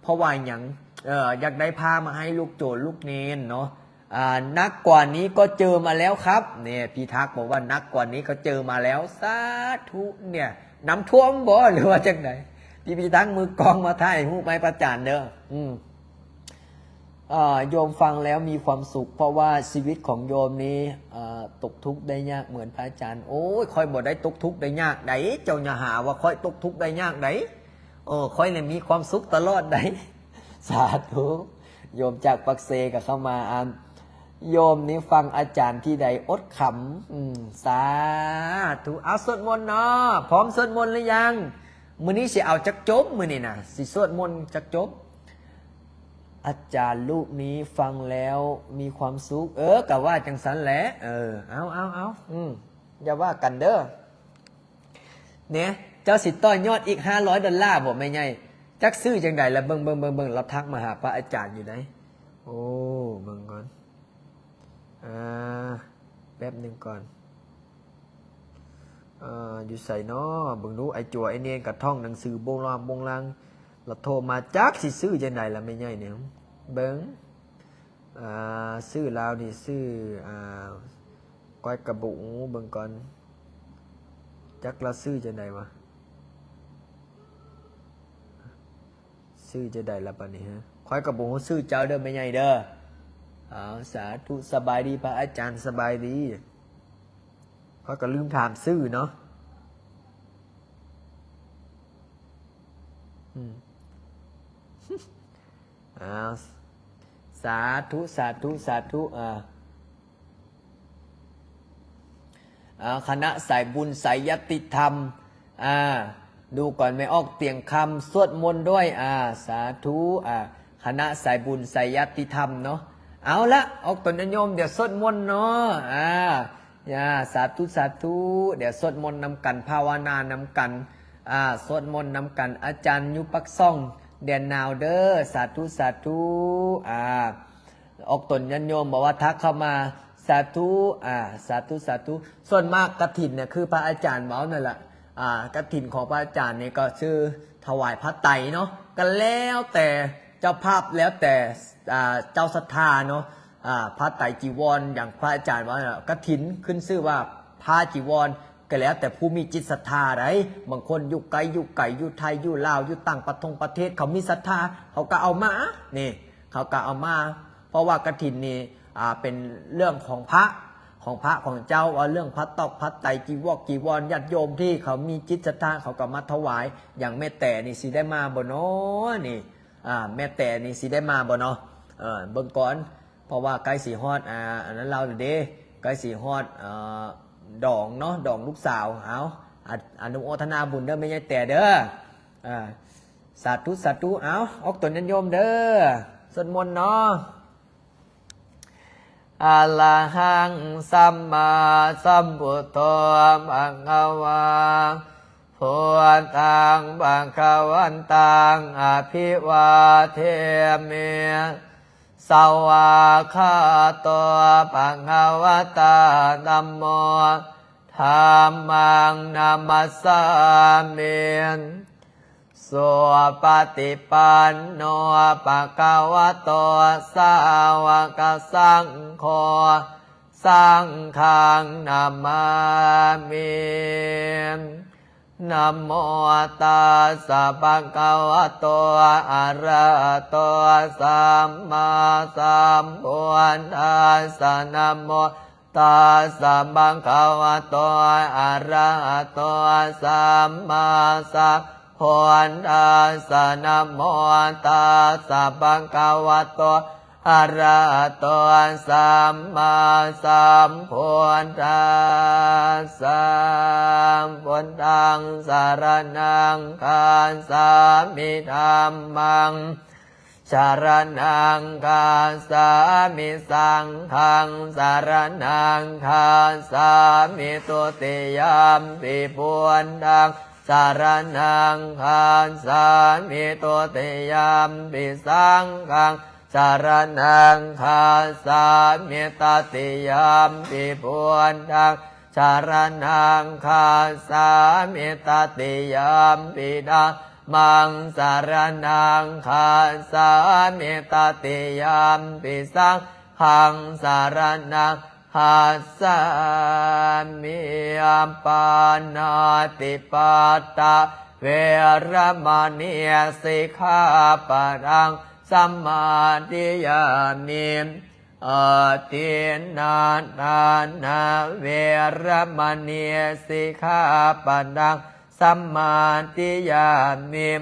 ເພາະວ່າຫຍັງ? ເອີ ຢາກໄດ້ພາມາໃຫ້ລູກໂຈນລູກເນນເນາະ. ອາ ໜັກກວ່ານີ້ກໍເຈີມາແລ້ວຄັບ. ນີ້ ພີ່ທັກບອກວ່າ ໜັກກວ່ານີ້ກໍເຈີມາແລ້ວ. ສາທຸ. ເນຍ ນ້ຳຖ້ວມບໍ ຫຼືວ່າຈັ່ງໃດ? ພີ່ ພີ່ທັກມືກ້ອງມາຖ່າຍຮູບໃຫ້ພະອາຈານເດີ. ອືມ ອາ ໂຍມຟັງແລ້ວມີຄວາມສຸກ ເພາະວ່າຊີວິດຂອງໂຍມນີ້ ອາ ຕົກທຸກໄດ້ຍາກເໝືອນພະອາຈານ. ໂອ້ຍ ຂ້ອຍບໍ່ໄດ້ຕົກທຸກໄດ້ຍາກໃດ໋ ເຈົ້າຢ່າຫາວ່າຂ້ອຍຕົກທຸກໄດ້ຍາກໃດ໋. ເອີ ຂ້ອຍນີ້ມີຄວາມສຸກຕະຫຼອດໃດ໋. ສາທຸ. ໂຍມຈາກປາກເຊກໍເຂົ້າມາ. ອາ ໂຍມນີ້ຟັງອາຈານທີ່ໃດອົດຂຳ. ອືມ ສາທຸ. ເອົາ ສວດມົນເນາະ ພ້ອມສວດມົນຫຼືຍັງ? ມື້ນີ້ຊິເອົາຈັກຈົບ? ມື້ນີ້ນະ ຊິສວດມົນຈັກຈົບ? ອາຈານຮູບນີ້ຟັງແລ້ວມີຄວາມສຸກ. ເອີ ກະວ່າຈັ່ງຊັ້ນແຫຼະ. ເອີ ເອົາ ເອົາ ເອົາ ອືມ ຢ່າວ່າກັນເດີ. ເນຍ ເຈົ້າຊິຕໍ່ຍອດອີກຫ້າຮ້ອຍໂດລາບໍແມ່ໃຫຍ່? ຈັກຊື່ຈັ່ງໃດລະ ເບິ່ງ ເບິ່ງ ເບິ່ງ ເບິ່ງ ລາວທັກມາຫາພະອາຈານຢູ່ໃດ໋. ໂອ້ ເບິ່ງກ່ອນ ອາ ແປັບໜຶ່ງກ່ອນ. ເອີ ຢູ່ໃສເນາະ? ເບິ່ງດູ ໄອ້ຈົວໄອ້ເນນກະທ່ອງໜັງສືໂບລານໂບລານ ລະໂທມາ ຈັກຊິຊື່ຈັ່ງໃດລະແມ່ໃຫຍ່ນີ້. ເບິ່ງ ອາ ຊື່ລາວນີ້ຊື່ ອາ ຂ້ອຍກະບໍ່ຮູ້ ເບິ່ງກ່ອນ ຈັກລາວຊື່ຈັ່ງໃດວະ? ຊື່ຈັ່ງໃດລະບາດນີ້? ຂ້ອຍກໍບໍ່ຮູ້ຊື່ເຈົ້າເດີແມ່ໃຫຍ່ເດີ. ເອົາ ສາທຸ. ສະບາຍດີພະອາຈານ. ສະບາຍດີ. ຂ້ອຍກໍລືມຖາມຊື່ເນາະ. ອືມ ເອົາ ສາທຸ ສາທຸ ສາທຸ. ເອົາ ເອົາ ຄະນະສາຍບຸນສາຍຍະຕິທຳ ອາ ດູກ່ອນ ແມ່ອອກຕຽງຄຳ ສວດມົນດ້ວຍ. ອາ ສາທຸ. ອາ ຄະນະສາຍບຸນສາຍຍະຕິທຳເນາະ. ເອົາລະ ອອກຕົນຍາດໂຍມ ດຽວສວດມົນເນາະ. ອາ ຍາ ສາທຸ ສາທຸ. ດຽວສວດມົນນຳກັນ ພາວະນານຳກັນ. ອາ ສວດມົນນຳກັນ. ອາຈານຢູ່ປາກຊ່ອງ ແດນນາວເດີ. ສາທຸ ສາທຸ. ອາ ອອກຕົນຍາດໂຍມ ບອກວ່າທັກເຂົ້າມາ. ສາທຸ ອາ ສາທຸ ສາທຸ. ສ່ວນມາກກະຖິນນະ ຄືພະອາຈານເວົ້ານັ້ນລະ. ອາ ກະຖິນຂອງພະອາຈານນີ້ກໍຊື່ຖວາຍພະໄຕເນາະ ກໍແລ້ວແຕ່ເຈົ້າພາບ ແລ້ວແຕ່ ອາ ເຈົ້າສັດທາເນາະ. ອາ ພະໄຕຈີວອນ ຢ່າງພະອາຈານວ່າ ກະຖິນຂຶ້ນຊື່ວ່າຜ້າຈີວອນ ກໍແລ້ວແຕ່ຜູ້ມີຈິດສັດທາໃດ໋. ບາງຄົນຢູ່ໄກ ຢູ່ໄກ ຢູ່ໄທ ຢູ່ລາວ ຢູ່ຕ່າງປະທົງປະເທດ ເຂົາມີສັດທາ ເຂົາກໍເອົາມາ ນີ້ ເຂົາກໍເອົາມາ ເພາະວ່າກະຖິນນີ້ ອ່າ ເປັນເລື່ອງຂອງພະ ຂອງພະຂອງເຈົ້າ ວ່າເລື່ອງຜ້າຕອກຜ້າໄຕ ຈີວອກຈີວອນ ຍາດໂຍມທີ່ເຂົາມີຈິດສັດທາ ເຂົາກໍມາຖວາຍ. ຢ່າງແມ່ແຕນີ້ຊິໄດ້ມາບໍ່ນໍນີ້? ອ່າ ແມ່ແຕນີ້ຊິໄດ້ມາບໍ່ນໍ? ເອີ ເບິ່ງກ່ອນ ເພາະວ່າໃກ້ຊິຮອດ ອ່າ ອັນນັ້ນແລ້ວເດ້ ໃກ້ຊິຮອດ ອ່າ ດອງເນາະ ດອງລູກສາວ. ເອົາ ອະ ອະນຸໂມທະນາບຸນເດີແມ່ໃຫຍ່ແຕເດີ. ອ່າ ສາທຸ ສາທຸ. ເອົາ ອອກຕົນຍາດໂຍມເດີ ສວດມົນເນາະ. Arahaṃ sammāsambuddho bhagavā, buddhaṃ bhagavantaṃ abhivādemi. Svākkhāto bhagavatā dhammo, dhammaṃ namassāmi. Supaṭipanno bhagavato sāvakasaṅgho, saṅghaṃ namāmi. Namo tassa bhagavato arahato sammāsambuddhassa. Namo tassa bhagavato arahato sammāsambuddhassa. Namo tassa bhagavato arahato sammāsambuddhassa. Buddhaṃ saraṇaṃ gacchāmi. Dhammaṃ saraṇaṃ gacchāmi. Saṅghaṃ saraṇaṃ gacchāmi. Dutiyampi buddhaṃ saraṇaṃ gacchāmi. Dutiyampi saṅghaṃ saraṇaṃ gacchāmi. Tatiyampi buddhaṃ saraṇaṃ gacchāmi. Tatiyampi dhammaṃ saraṇaṃ gacchāmi. Tatiyampi saṅghaṃ saraṇaṃ gacchāmi. Pāṇātipātā veramaṇī sikkhāpadaṃ samādiyāmi. Adinnādānā veramaṇī sikkhāpadaṃ samādiyāmi.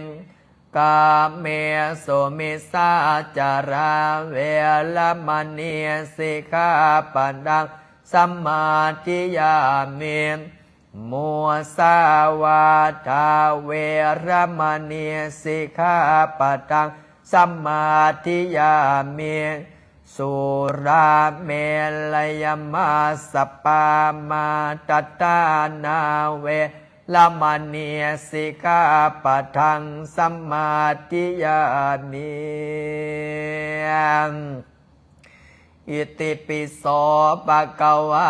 Kāmesu micchācārā veramaṇī sikkhāpadaṃ samādiyāmi. Musāvādā veramaṇī sikkhāpadaṃ samādiyāmi. Surāmerayamajjapamādaṭṭhānā veramaṇī sikkhāpadaṃ samādiyāmi. Itipi so bhagavā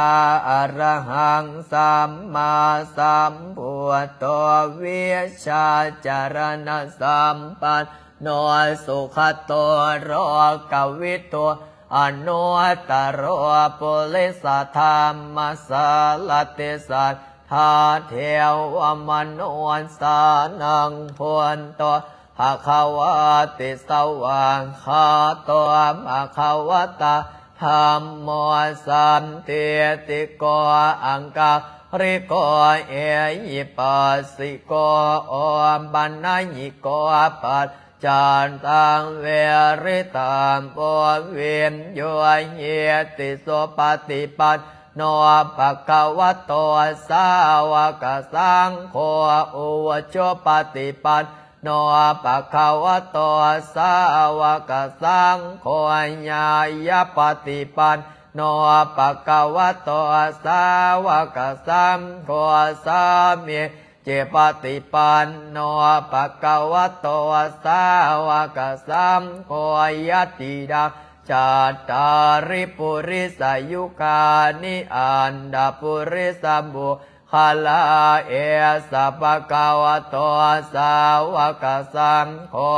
arahaṃ sammāsambuddho vijjācaraṇasampanno sugato lokavidū anuttaro purisadammasārathi satthā devamanussānaṃ buddho bhagavāti. Svākkhāto bhagavatā dhammo sandiṭṭhiko akāliko ehipassiko opanayiko paccattaṃ veditabbo viññūhīti. Supaṭipanno bhagavato sāvakasaṅgho, ujupaṭipan no bhagavato sāvakasaṅgho, ñāyapaṭipanno bhagavato sāvakasaṅgho, sāmīcipaṭipanno bhagavato sāvakasaṅgho, yadidaṃ cattāri purisayugāni aṭṭha purisapu ggalā, esa bhagavato sāvakasaṅgho,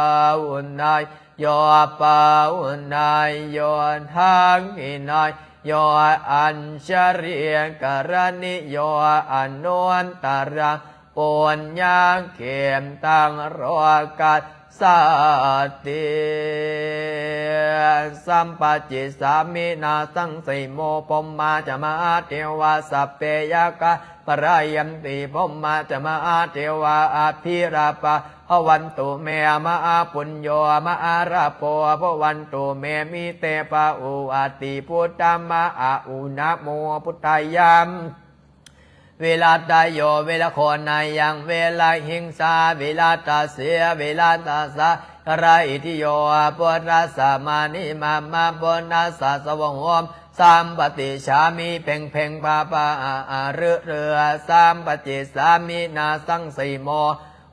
āhuneyyo pāhuneyyo dakkhiṇeyyo ໂຍອັນຊະລີກະລະນິໂຍອະນຸນຕະຣັງ ປຸນຍະເຂດຕັງໂລກັດສາຕິ ສຳປະຈິດສາມິນາສັງສີໂມ ພົມມາຈະມະຫາເທວາ ສັບເພຍັກຂາ ປະລາຍັນຕິພົມມາຈະມະຫາເທວາ ອະພິລາພາພະວັນຕຸເມ ມະຫາປຸນໂຍມະຫາລາໂພພະວັນຕຸເມ ມິເຕພະໂຫອະຕິ ພຸດທະມະຫາອຸນະໂມພຸດທາຍາ ວິລັດຕະໂຍວິລະໂຄນາຍັງ ວິລະຫິງສາວິລັດຕະເສ ວິລັດຕະສາ ລະອິດທິໂຍ ພຸດທະສະມານິມາມະ ພຸດທະສະສະວະໂຫມ ສຳປະຕິສາມິ ເພັງເພັງພາພາອາອາລຶລຶ ສຳປະຈິດສາມິນາສັງສີໂມ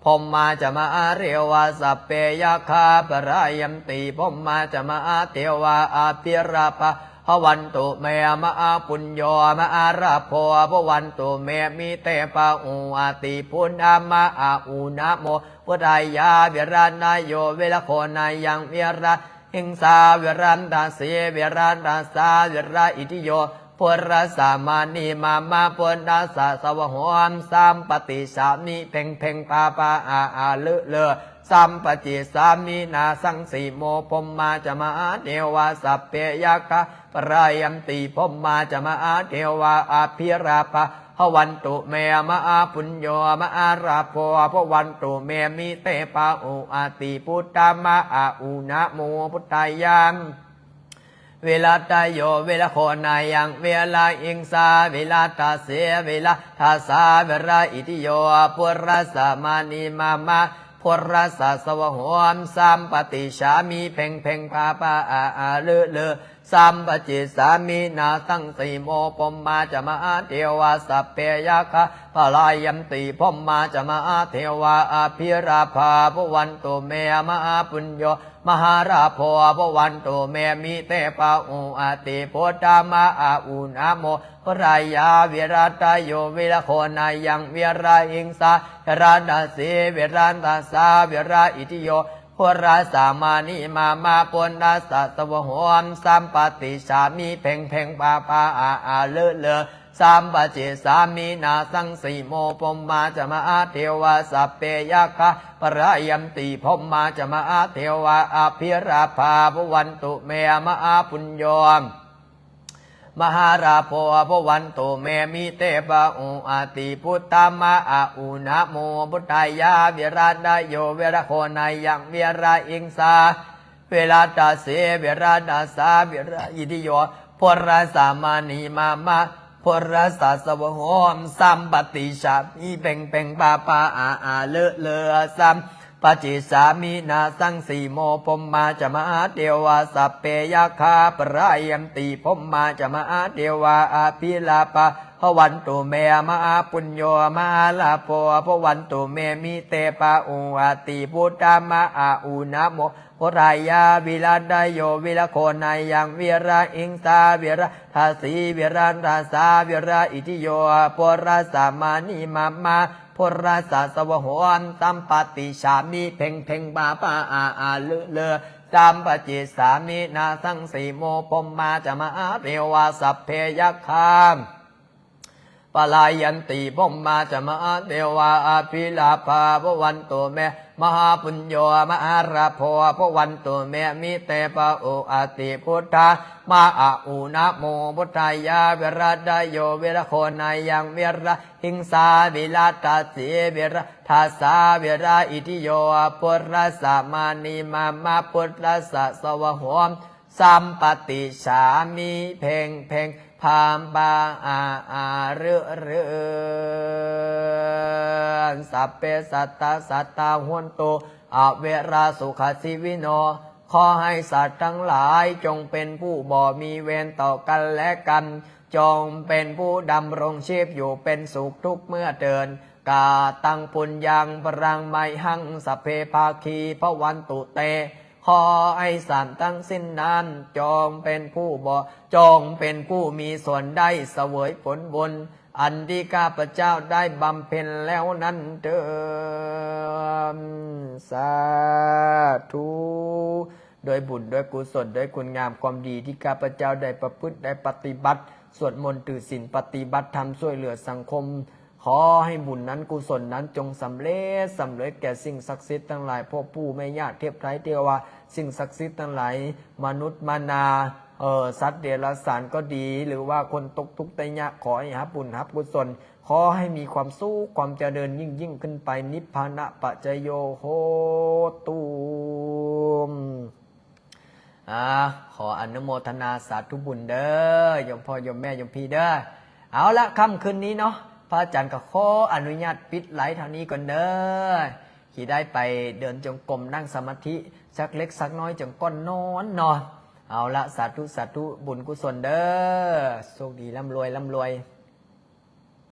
ພົມມາຈະມະຫາເທວາ ສັບເພຍັກຂາ ປະລາຍັນຕິ ພົມມາຈະມະຫາເທວາ ອະພິລາພາພະวันตุเม มหาปุญโญ มหาลาโภ ภะวันตุเม มิเตภะโหอะติ พุทธะมะหาอุณะโม พุทธายา วิรัตโย วิรโคนายัง วิรหิงสา วิรัตสี วิรัตสา วิรอิทธิโย พุทธสสะมานิมามะ พุทธสสะสวะโหม สัมปติสามิ เพ็งเพ็งปาปาอาอาเลือเลือ สัมปจิสามินาสังสีโม พรหมาจะมหาเทวา สัพเพยักขา ปะรายันติ พรหมาจะมหาเทวา อภิราภา ภะวันตุเม มหาปุญโญ มหาลาโภ ภะวันตุเม มิเตภะโหอะติ พุทธะมหาอุณะโม พุทธายา วิรัตโย วิรโคนายัง วิรหิงสา วิรัตสี วิรัตสา วิรอิทธิโย พุทธสสะมานิมามะ พุทธสสะสวะโหม สัมปติสามิ เพ็งเพ็งปาปาอาอาเลือเลือ สัมปจิสามินาสังสีโม พรหมาจะมหาเทวา สัพเพยักขา ปะรายันติ พรหมาจะมหาเทวา อภิราภา ภะวันตุเม มหาปุญโญ มหาลาโภ ภะวันตุเม มิเตภะโหอะติ พุทธะมหาอุณะโม พุทธายา วิรัตโย วิรโคนายัง วิรหิงสา วิรัตสี วิรัตสา วิรอิทธิโย พุทธสสะมานิมามะ พุทธสสะสวะโหม สัมปติสามิ เพ็งเพ็งปาปาอาอาเลือเลือ สัมปจิสามินาสังสีโม พรหมาจะมหาเทวา สัพเพยักขา ปะรายันติ พรหมาจะมหาเทวา อภิราภา ภะวันตุเม มหาปุญโญ มหาลาโภ ภะวันตุเม มิเตภะโหอะติ พุทธะมหาอุณะโม พุทธายา วิรัตโย วิรโคนายัง วิรหิงสา วิรัตสี วิรัตสา วิรอิทธิโย พุทธสสะมานิมามะ พุทธสสะสวะโหม สัมปติสามิ เพ็งเพ็งปาปาอาอาเลือเลือ สัมปจิสามินาสังสีโม พรหมาจะมหาเทวา สัพเพยักขา ปะรายันติ พรหมาจะมหาเทวา อภิราภา ภะวันตุเม มหาปุญโญ มหาลาโภ ภะวันตุเม มิเตภะโหอะติ พุทธะมหาอุณะโม พุทธายา วิรัตโย วิรโคนายัง วิรหิงสา วิรัตสี วิรัตสา วิรอิทธิโย พุทธสสะมานิมามะ พุทธสสะสวะโหม สัมปติสามิ เพ็งเพ็งปาปาอาอาเลือเลือ สัมปจิสามินาสังสีโม พรหมาจะมหาเทวา สัพเพยักขา ปะรายันติ พรหมาจะมหาเทวา อภิราภา ภะวันตุเม มหาปุญโญ มหาลาโภ ภะวันตุเม มิเตภะโหอะติ พุทธะมหาอุณะโม พุทธายา วิรัตโย วิรโคนายัง วิรหิงสา วิรัตสี วิรัตสา วิรอิทธิโย พุทธสสะมานิมามะ พุทธสสะสวะโหม สัมปติสามิ เพ็งเพ็งพามปาอาอาเรือเรือ สัพเพสัตตาสัตตาโหนตุ อเวราสุขชีวิโน ขอให้สัตว์ทั้งหลายจงเป็นผู้บ่มีเวรต่อกันและกัน จงเป็นผู้ดำรงชีพอยู่เป็นสุขทุกเมื่อเทิน กาตังปุญญังพลังไมหัง สัพเพภาคีพะวันตุเต ขอให้สัตว์ทั้งสิ้นนั้นจงเป็นผู้บ่ จงเป็นผู้มีส่วนได้เสวยผลบุญ อันที่ข้าพเจ้าได้บำเพ็ญแล้วนั้นเทอญ สาธุ ດ້ວຍບຸນ ດ້ວຍກຸສົນ ດ້ວຍຄຸນງາມຄວາມດີທີ່ຂ້າພະເຈົ້າໄດ້ປະພຶດ ໄດ້ປະຕິບັດ ສວດມົນຖືສິນ ປະຕິບັດທຳ ຊ່ວຍເຫຼືອສັງຄົມ ຂໍໃຫ້ບຸນນັ້ນ ກຸສົນນັ້ນ ຈົ່ງສຳເລັດ ສຳເລັດແກ່ສິ່ງສັກສິດທັງຫຼາຍ ພໍ່ປູ່ແມ່ຍ່າ ເທບໄທ ເທວາ ສິ່ງສັກສິດທັງຫຼາຍ ມະນຸດມະນາ ເອີ ສັດເດຍລະສານກໍດີ ຫຼືວ່າຄົນຕົກທຸກໄດ້ຍາກ ຂໍໃຫ້ຮັບບຸນຮັບກຸສົນ ຂໍໃຫ້ມີຄວາມສຸກຄວາມຈະເລີນຍິ່ງໆຂຶ້ນໄປ ນິບພານະປັດຈະໂຍໂຫຕຸ. ອາ ຂໍອະນຸໂມທະນາສາທຸບຸນເດີ ໂຍມພໍ່ໂຍມແມ່ໂຍມພີ່ເດີ. ເອົາລະ ຄ່ຳຄືນນີ້ເນາະ ພະອາຈານກໍຂໍອະນຸຍາດປິດໄລຟ໌ເທົ່ານີ້ກ່ອນເດີ ຊິໄດ້ໄປເດີນຈົງກົມ ນັ່ງສະມາທິ ສັກເລັກສັກນ້ອຍ ຈັ່ງກ່ອນນອນເນາະ. ເອົາລະ ສາທຸ ສາທຸ ບຸນກຸສົນເດີ ໂຊກດີ ລ່ຳລວຍ ລ່ຳລວຍ.